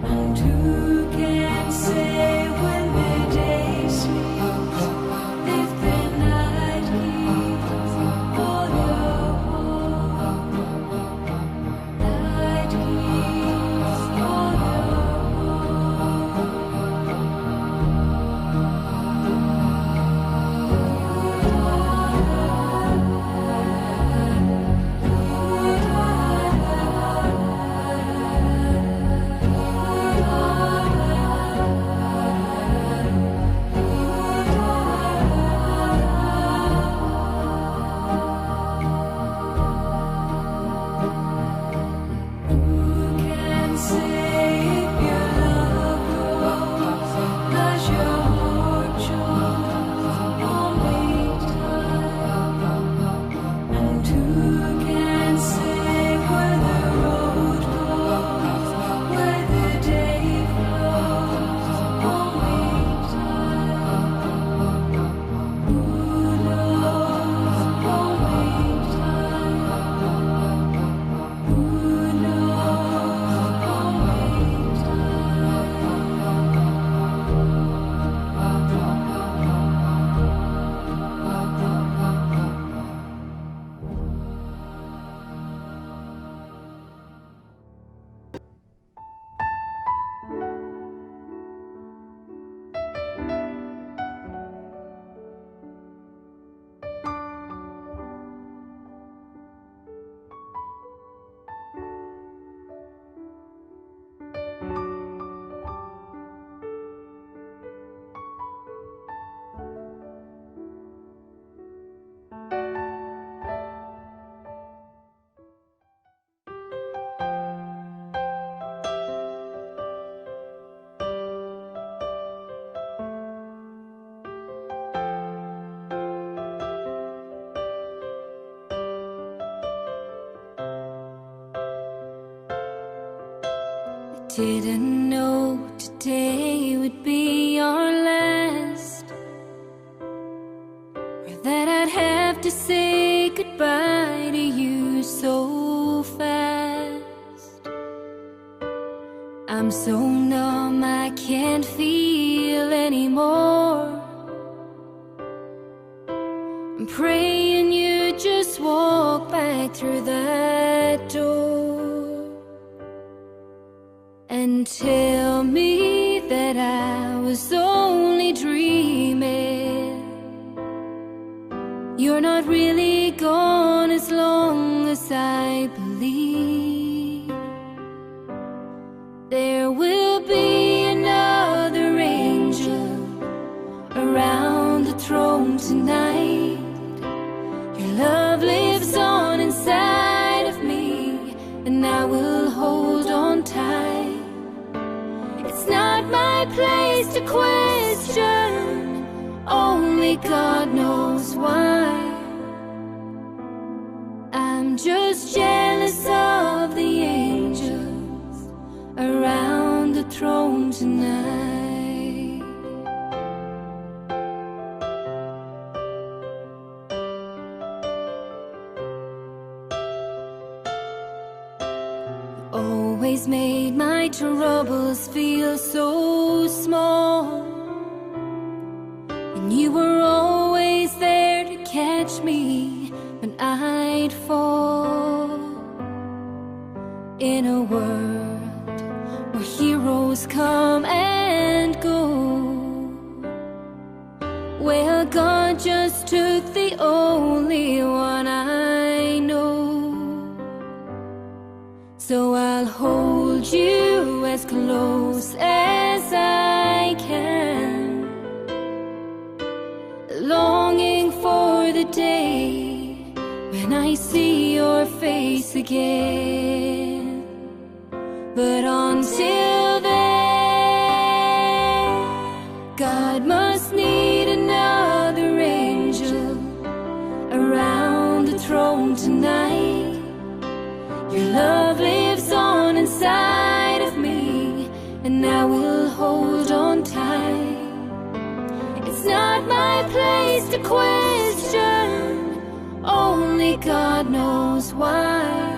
And who can say when the day sleeps if the night keeps all your heart? Night keeps all your heart. Who can say if your love grows as your heart shows? Only time. And who can say where the road goes, where the day flows? Only time. Who knows? Only time. Who knows? Only time. Didn't know today would be our last, or that I'd have to say goodbye to you so fast. I'm so numb I can't feel anymore. I'm praying you just walk back through that door and tell me that I was only dreaming. You're not really gone as long as I believe. There will be another angel around the throne tonight. Your love lives on inside of me, and I will hold on tight. It's not my place to question, only God knows why. I'm just jealous of the angels around the throne tonight. You always made my troubles feel so small, and you were always there to catch me when I'd fall. In a world where heroes come and go, well, God just took the only one I know. So I'll hold you as close as I can, longing for the day when I see your face again. But until then, God must need another angel around the throne tonight. Your love lives on inside of me, and I will hold on tight. It's not my place to question, only God knows why.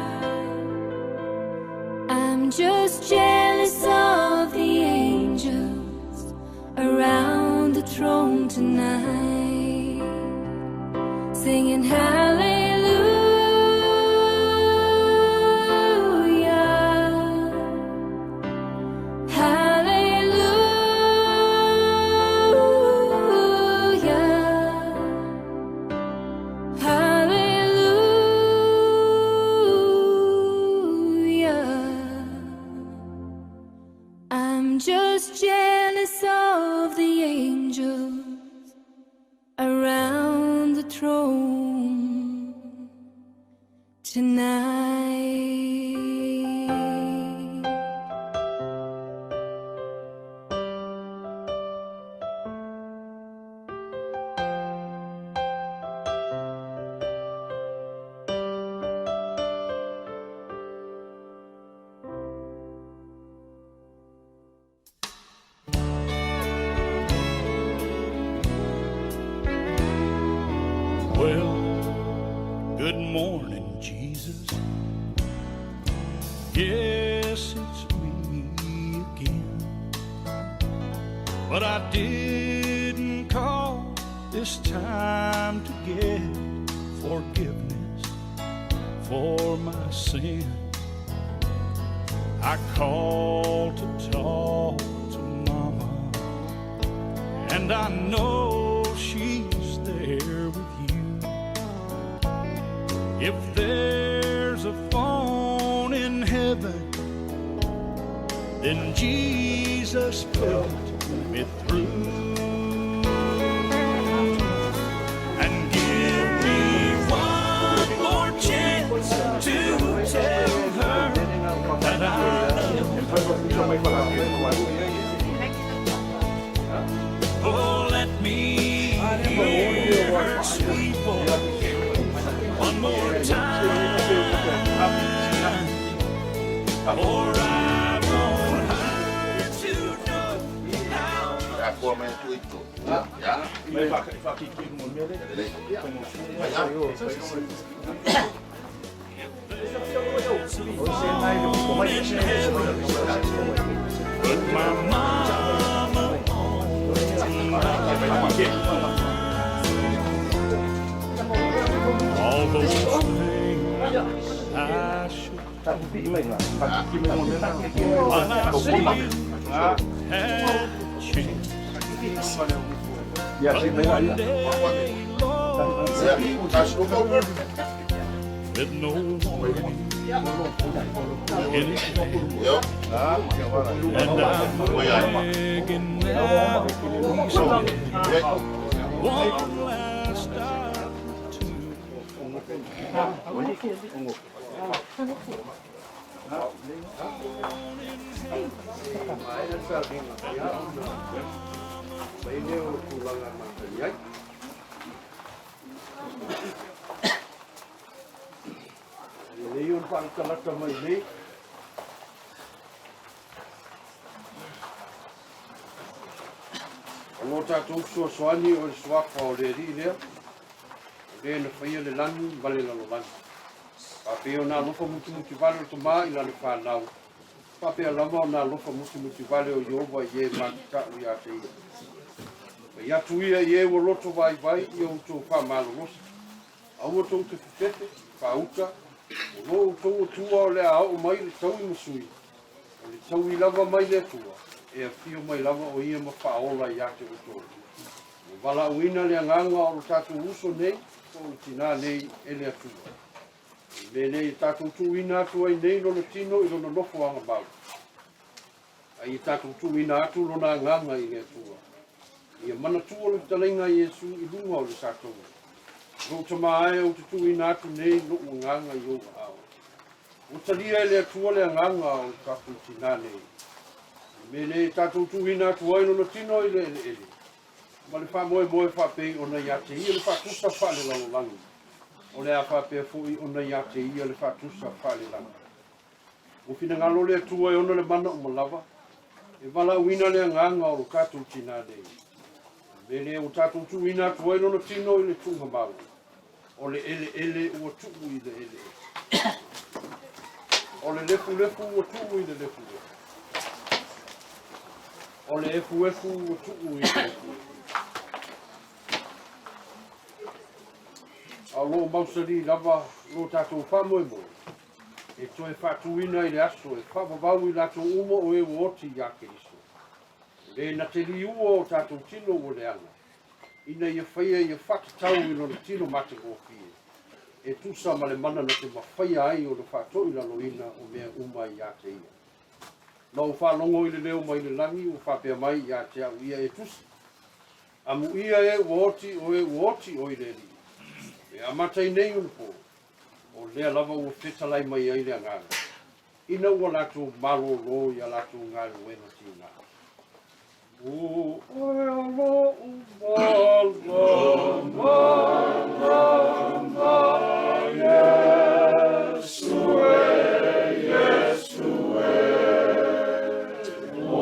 I'm just jealous of the angels around the throne tonight, singing hallelujah, hallelujah, hallelujah. I'm just jealous of the angels around the throne tonight. Well, good morning, Jesus. Yes, it's me again. But I didn't call this time to get forgiveness for my sin. I called to talk to Mama, and I know she's there with you. If there's a phone in heaven, then Jesus put me through. And give me one more chance to tell her that I love her. Oh, let me hear her sweet voice one more time, or I want her to know how. But my mama always loved. All those things I should but I still had a chance. But one day, Lord, he came with no warning in his hand. And I'm begging now, please, one last opportunity. Lelei ona faalatalata mai nei. O lo tatou fesoasoani o le Suafa o le Alii lea, o le na faia le lagi ma le lalolagi. Faapea ona alofa mutimutivale o le Tama i lana fanau, faapea lava ona alofa mutimutivale o Ieova i e matatau ia te ia. Fai atu ia i e ua loto vaivai ia outou faamalolosi, Aua tou te fefefe, faauta, o lo outou Atua o le a oo mai le taui ma sui, o le taui lava mai le Atua, e afio mai lava o ia ma faaola ia te outou. Ua valaauina le agaga o lo tatou uso nei, po o le tinā nei, e le Atua. I le mea nei e tatou tuuina atu ai nei lona tino i lona nofoaga mau. A ia tatou tuuina atu lona agaga i le Atua. Ia manatua le fetalaiga a Iesu i luga o le satoga. Lou tama ae ou te tuuina atu nei lou agaga i ou aao. Ua talia e le Atua le agaga o le tatou tinā nei. O le mea lea ia tatou tuuina atu ai lona tino i le eleele, ma le faamoemoe faapei ona ia te ia le faatusa faalelalolagi, o le a faapea foi ona ia te ia le faatusa faalelagi. Ua finagalo le Atua e ona le mana uma lava, e valaauina le agaga o lo tatou tinā nei. O le mea lea ua tatou tuuina atu ai lona tino i le tuugamau, o le eleele ua tuu i le eleele. O le lefulefu ua tuu i le lefulefu. O le efuefu ua tuu i le efuefu. A o lo o mausali lava lo tatou faamoemoe e toe faatuina i le aso e faavavau i latou uma o e ua oti iā Keriso. O le na te liua o tatou tino ua leaga, ina ia faia ia faatatau i lona tino matagofie, e tusa ma le mana na te mafaia ai ona faatoilaloina o mea uma iā te ia. Na ou faalogo i le leo mai le lagi ua faapea mai iā te au ia e tusi, Amuia e ua oti o e ua oti o i le Alii. E amata i nei ona po, O lea lava ua fetalai mai ai le Agaga, ina ua latou malōlō i a latou galuega tiga. O oe o loʻu malamalama, Iesu e, Iesu e, o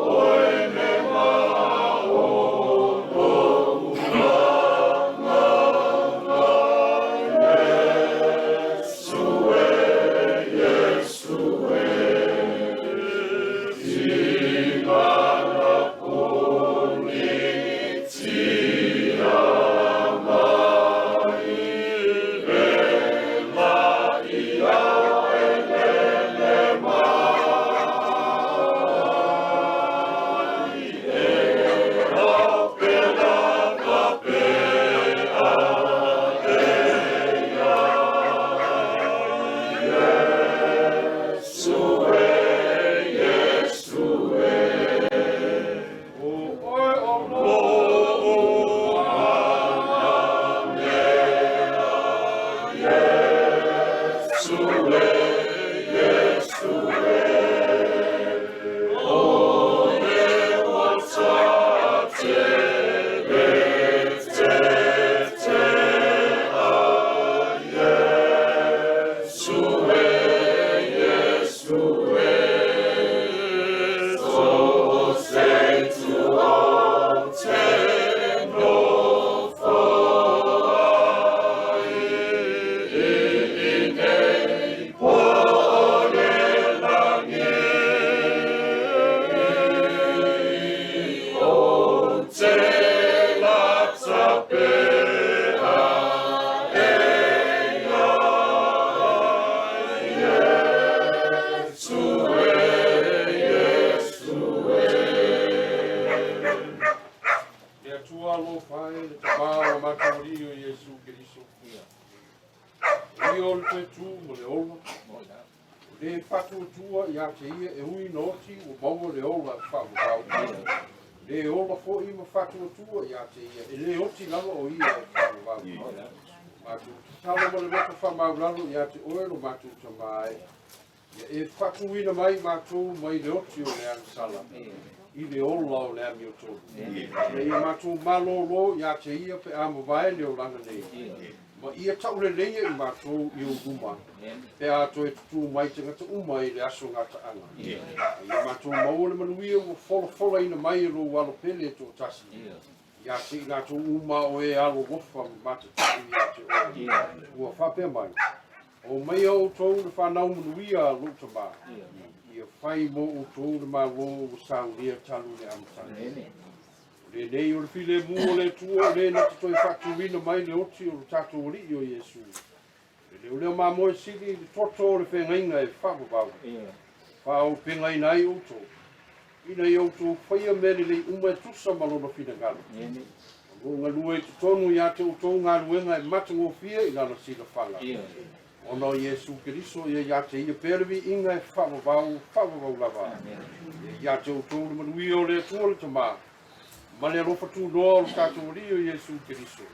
oe le maa o loʻu agaga, Iesu e, Iesu e, tigana ponitia mai. Manuia o le toe tu ma le ola. O le faatuatua ia te ia e ui ina oti ua maua le ola e faavavau. O le ola foi ma faatuatua ia te ia e le oti lava o ia e faavavau. Matou tatalo ma le loto faamaulalo ia te oe lo matou Tama e. Ia e faatuina mai matou mai le oti o le agasala i le ola o le amiotonu. Ina ia matou malōlō ia te ia pe a mavae le olaga nei, ma ia tauleleia i matou i ou luma pe a toe tutū mai tagata uma i le aso gataaga. A ia matou maua le manuia ua folafolaina mai e lou Alo pele e toatasi, ia te i latou uma o e alolofa ma matatau ia te oe. Ua faapea mai, Omaia outou le fanau manuia a lou Tama, ia fai mo outou le Malo ua saunia talu le amataga. O lenei o le filemu o le Atua o le na te toe faatuina mai le oti o lo tatou Alii o Iesu, le leoleo mamoe sili i le toto o le feagaiga e faavavau, faaauupegaina ai outou, ina ia outou faia mea lelei uma e tusa ma lona finagalo. O lo o galue i totonu ia te outou galuega e matagofie i lana silafaga. Ona o Iesu Keriso, ia ia te ia pea le viiga e faavavau, faavavau lava. Ia ia te outou le manuia o le Atua le Tama, ma le alofa tunoa o lo tatou Alii o Iesu Keriso,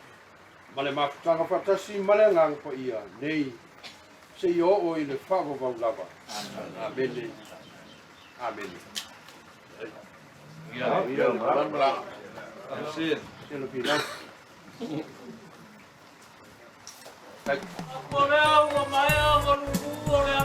ma le mafutaga faatasi ma le Agaga Paia, nei seia oo i le faavavau lava. Amene. Amene. Ua lea ua maea ma lulu o le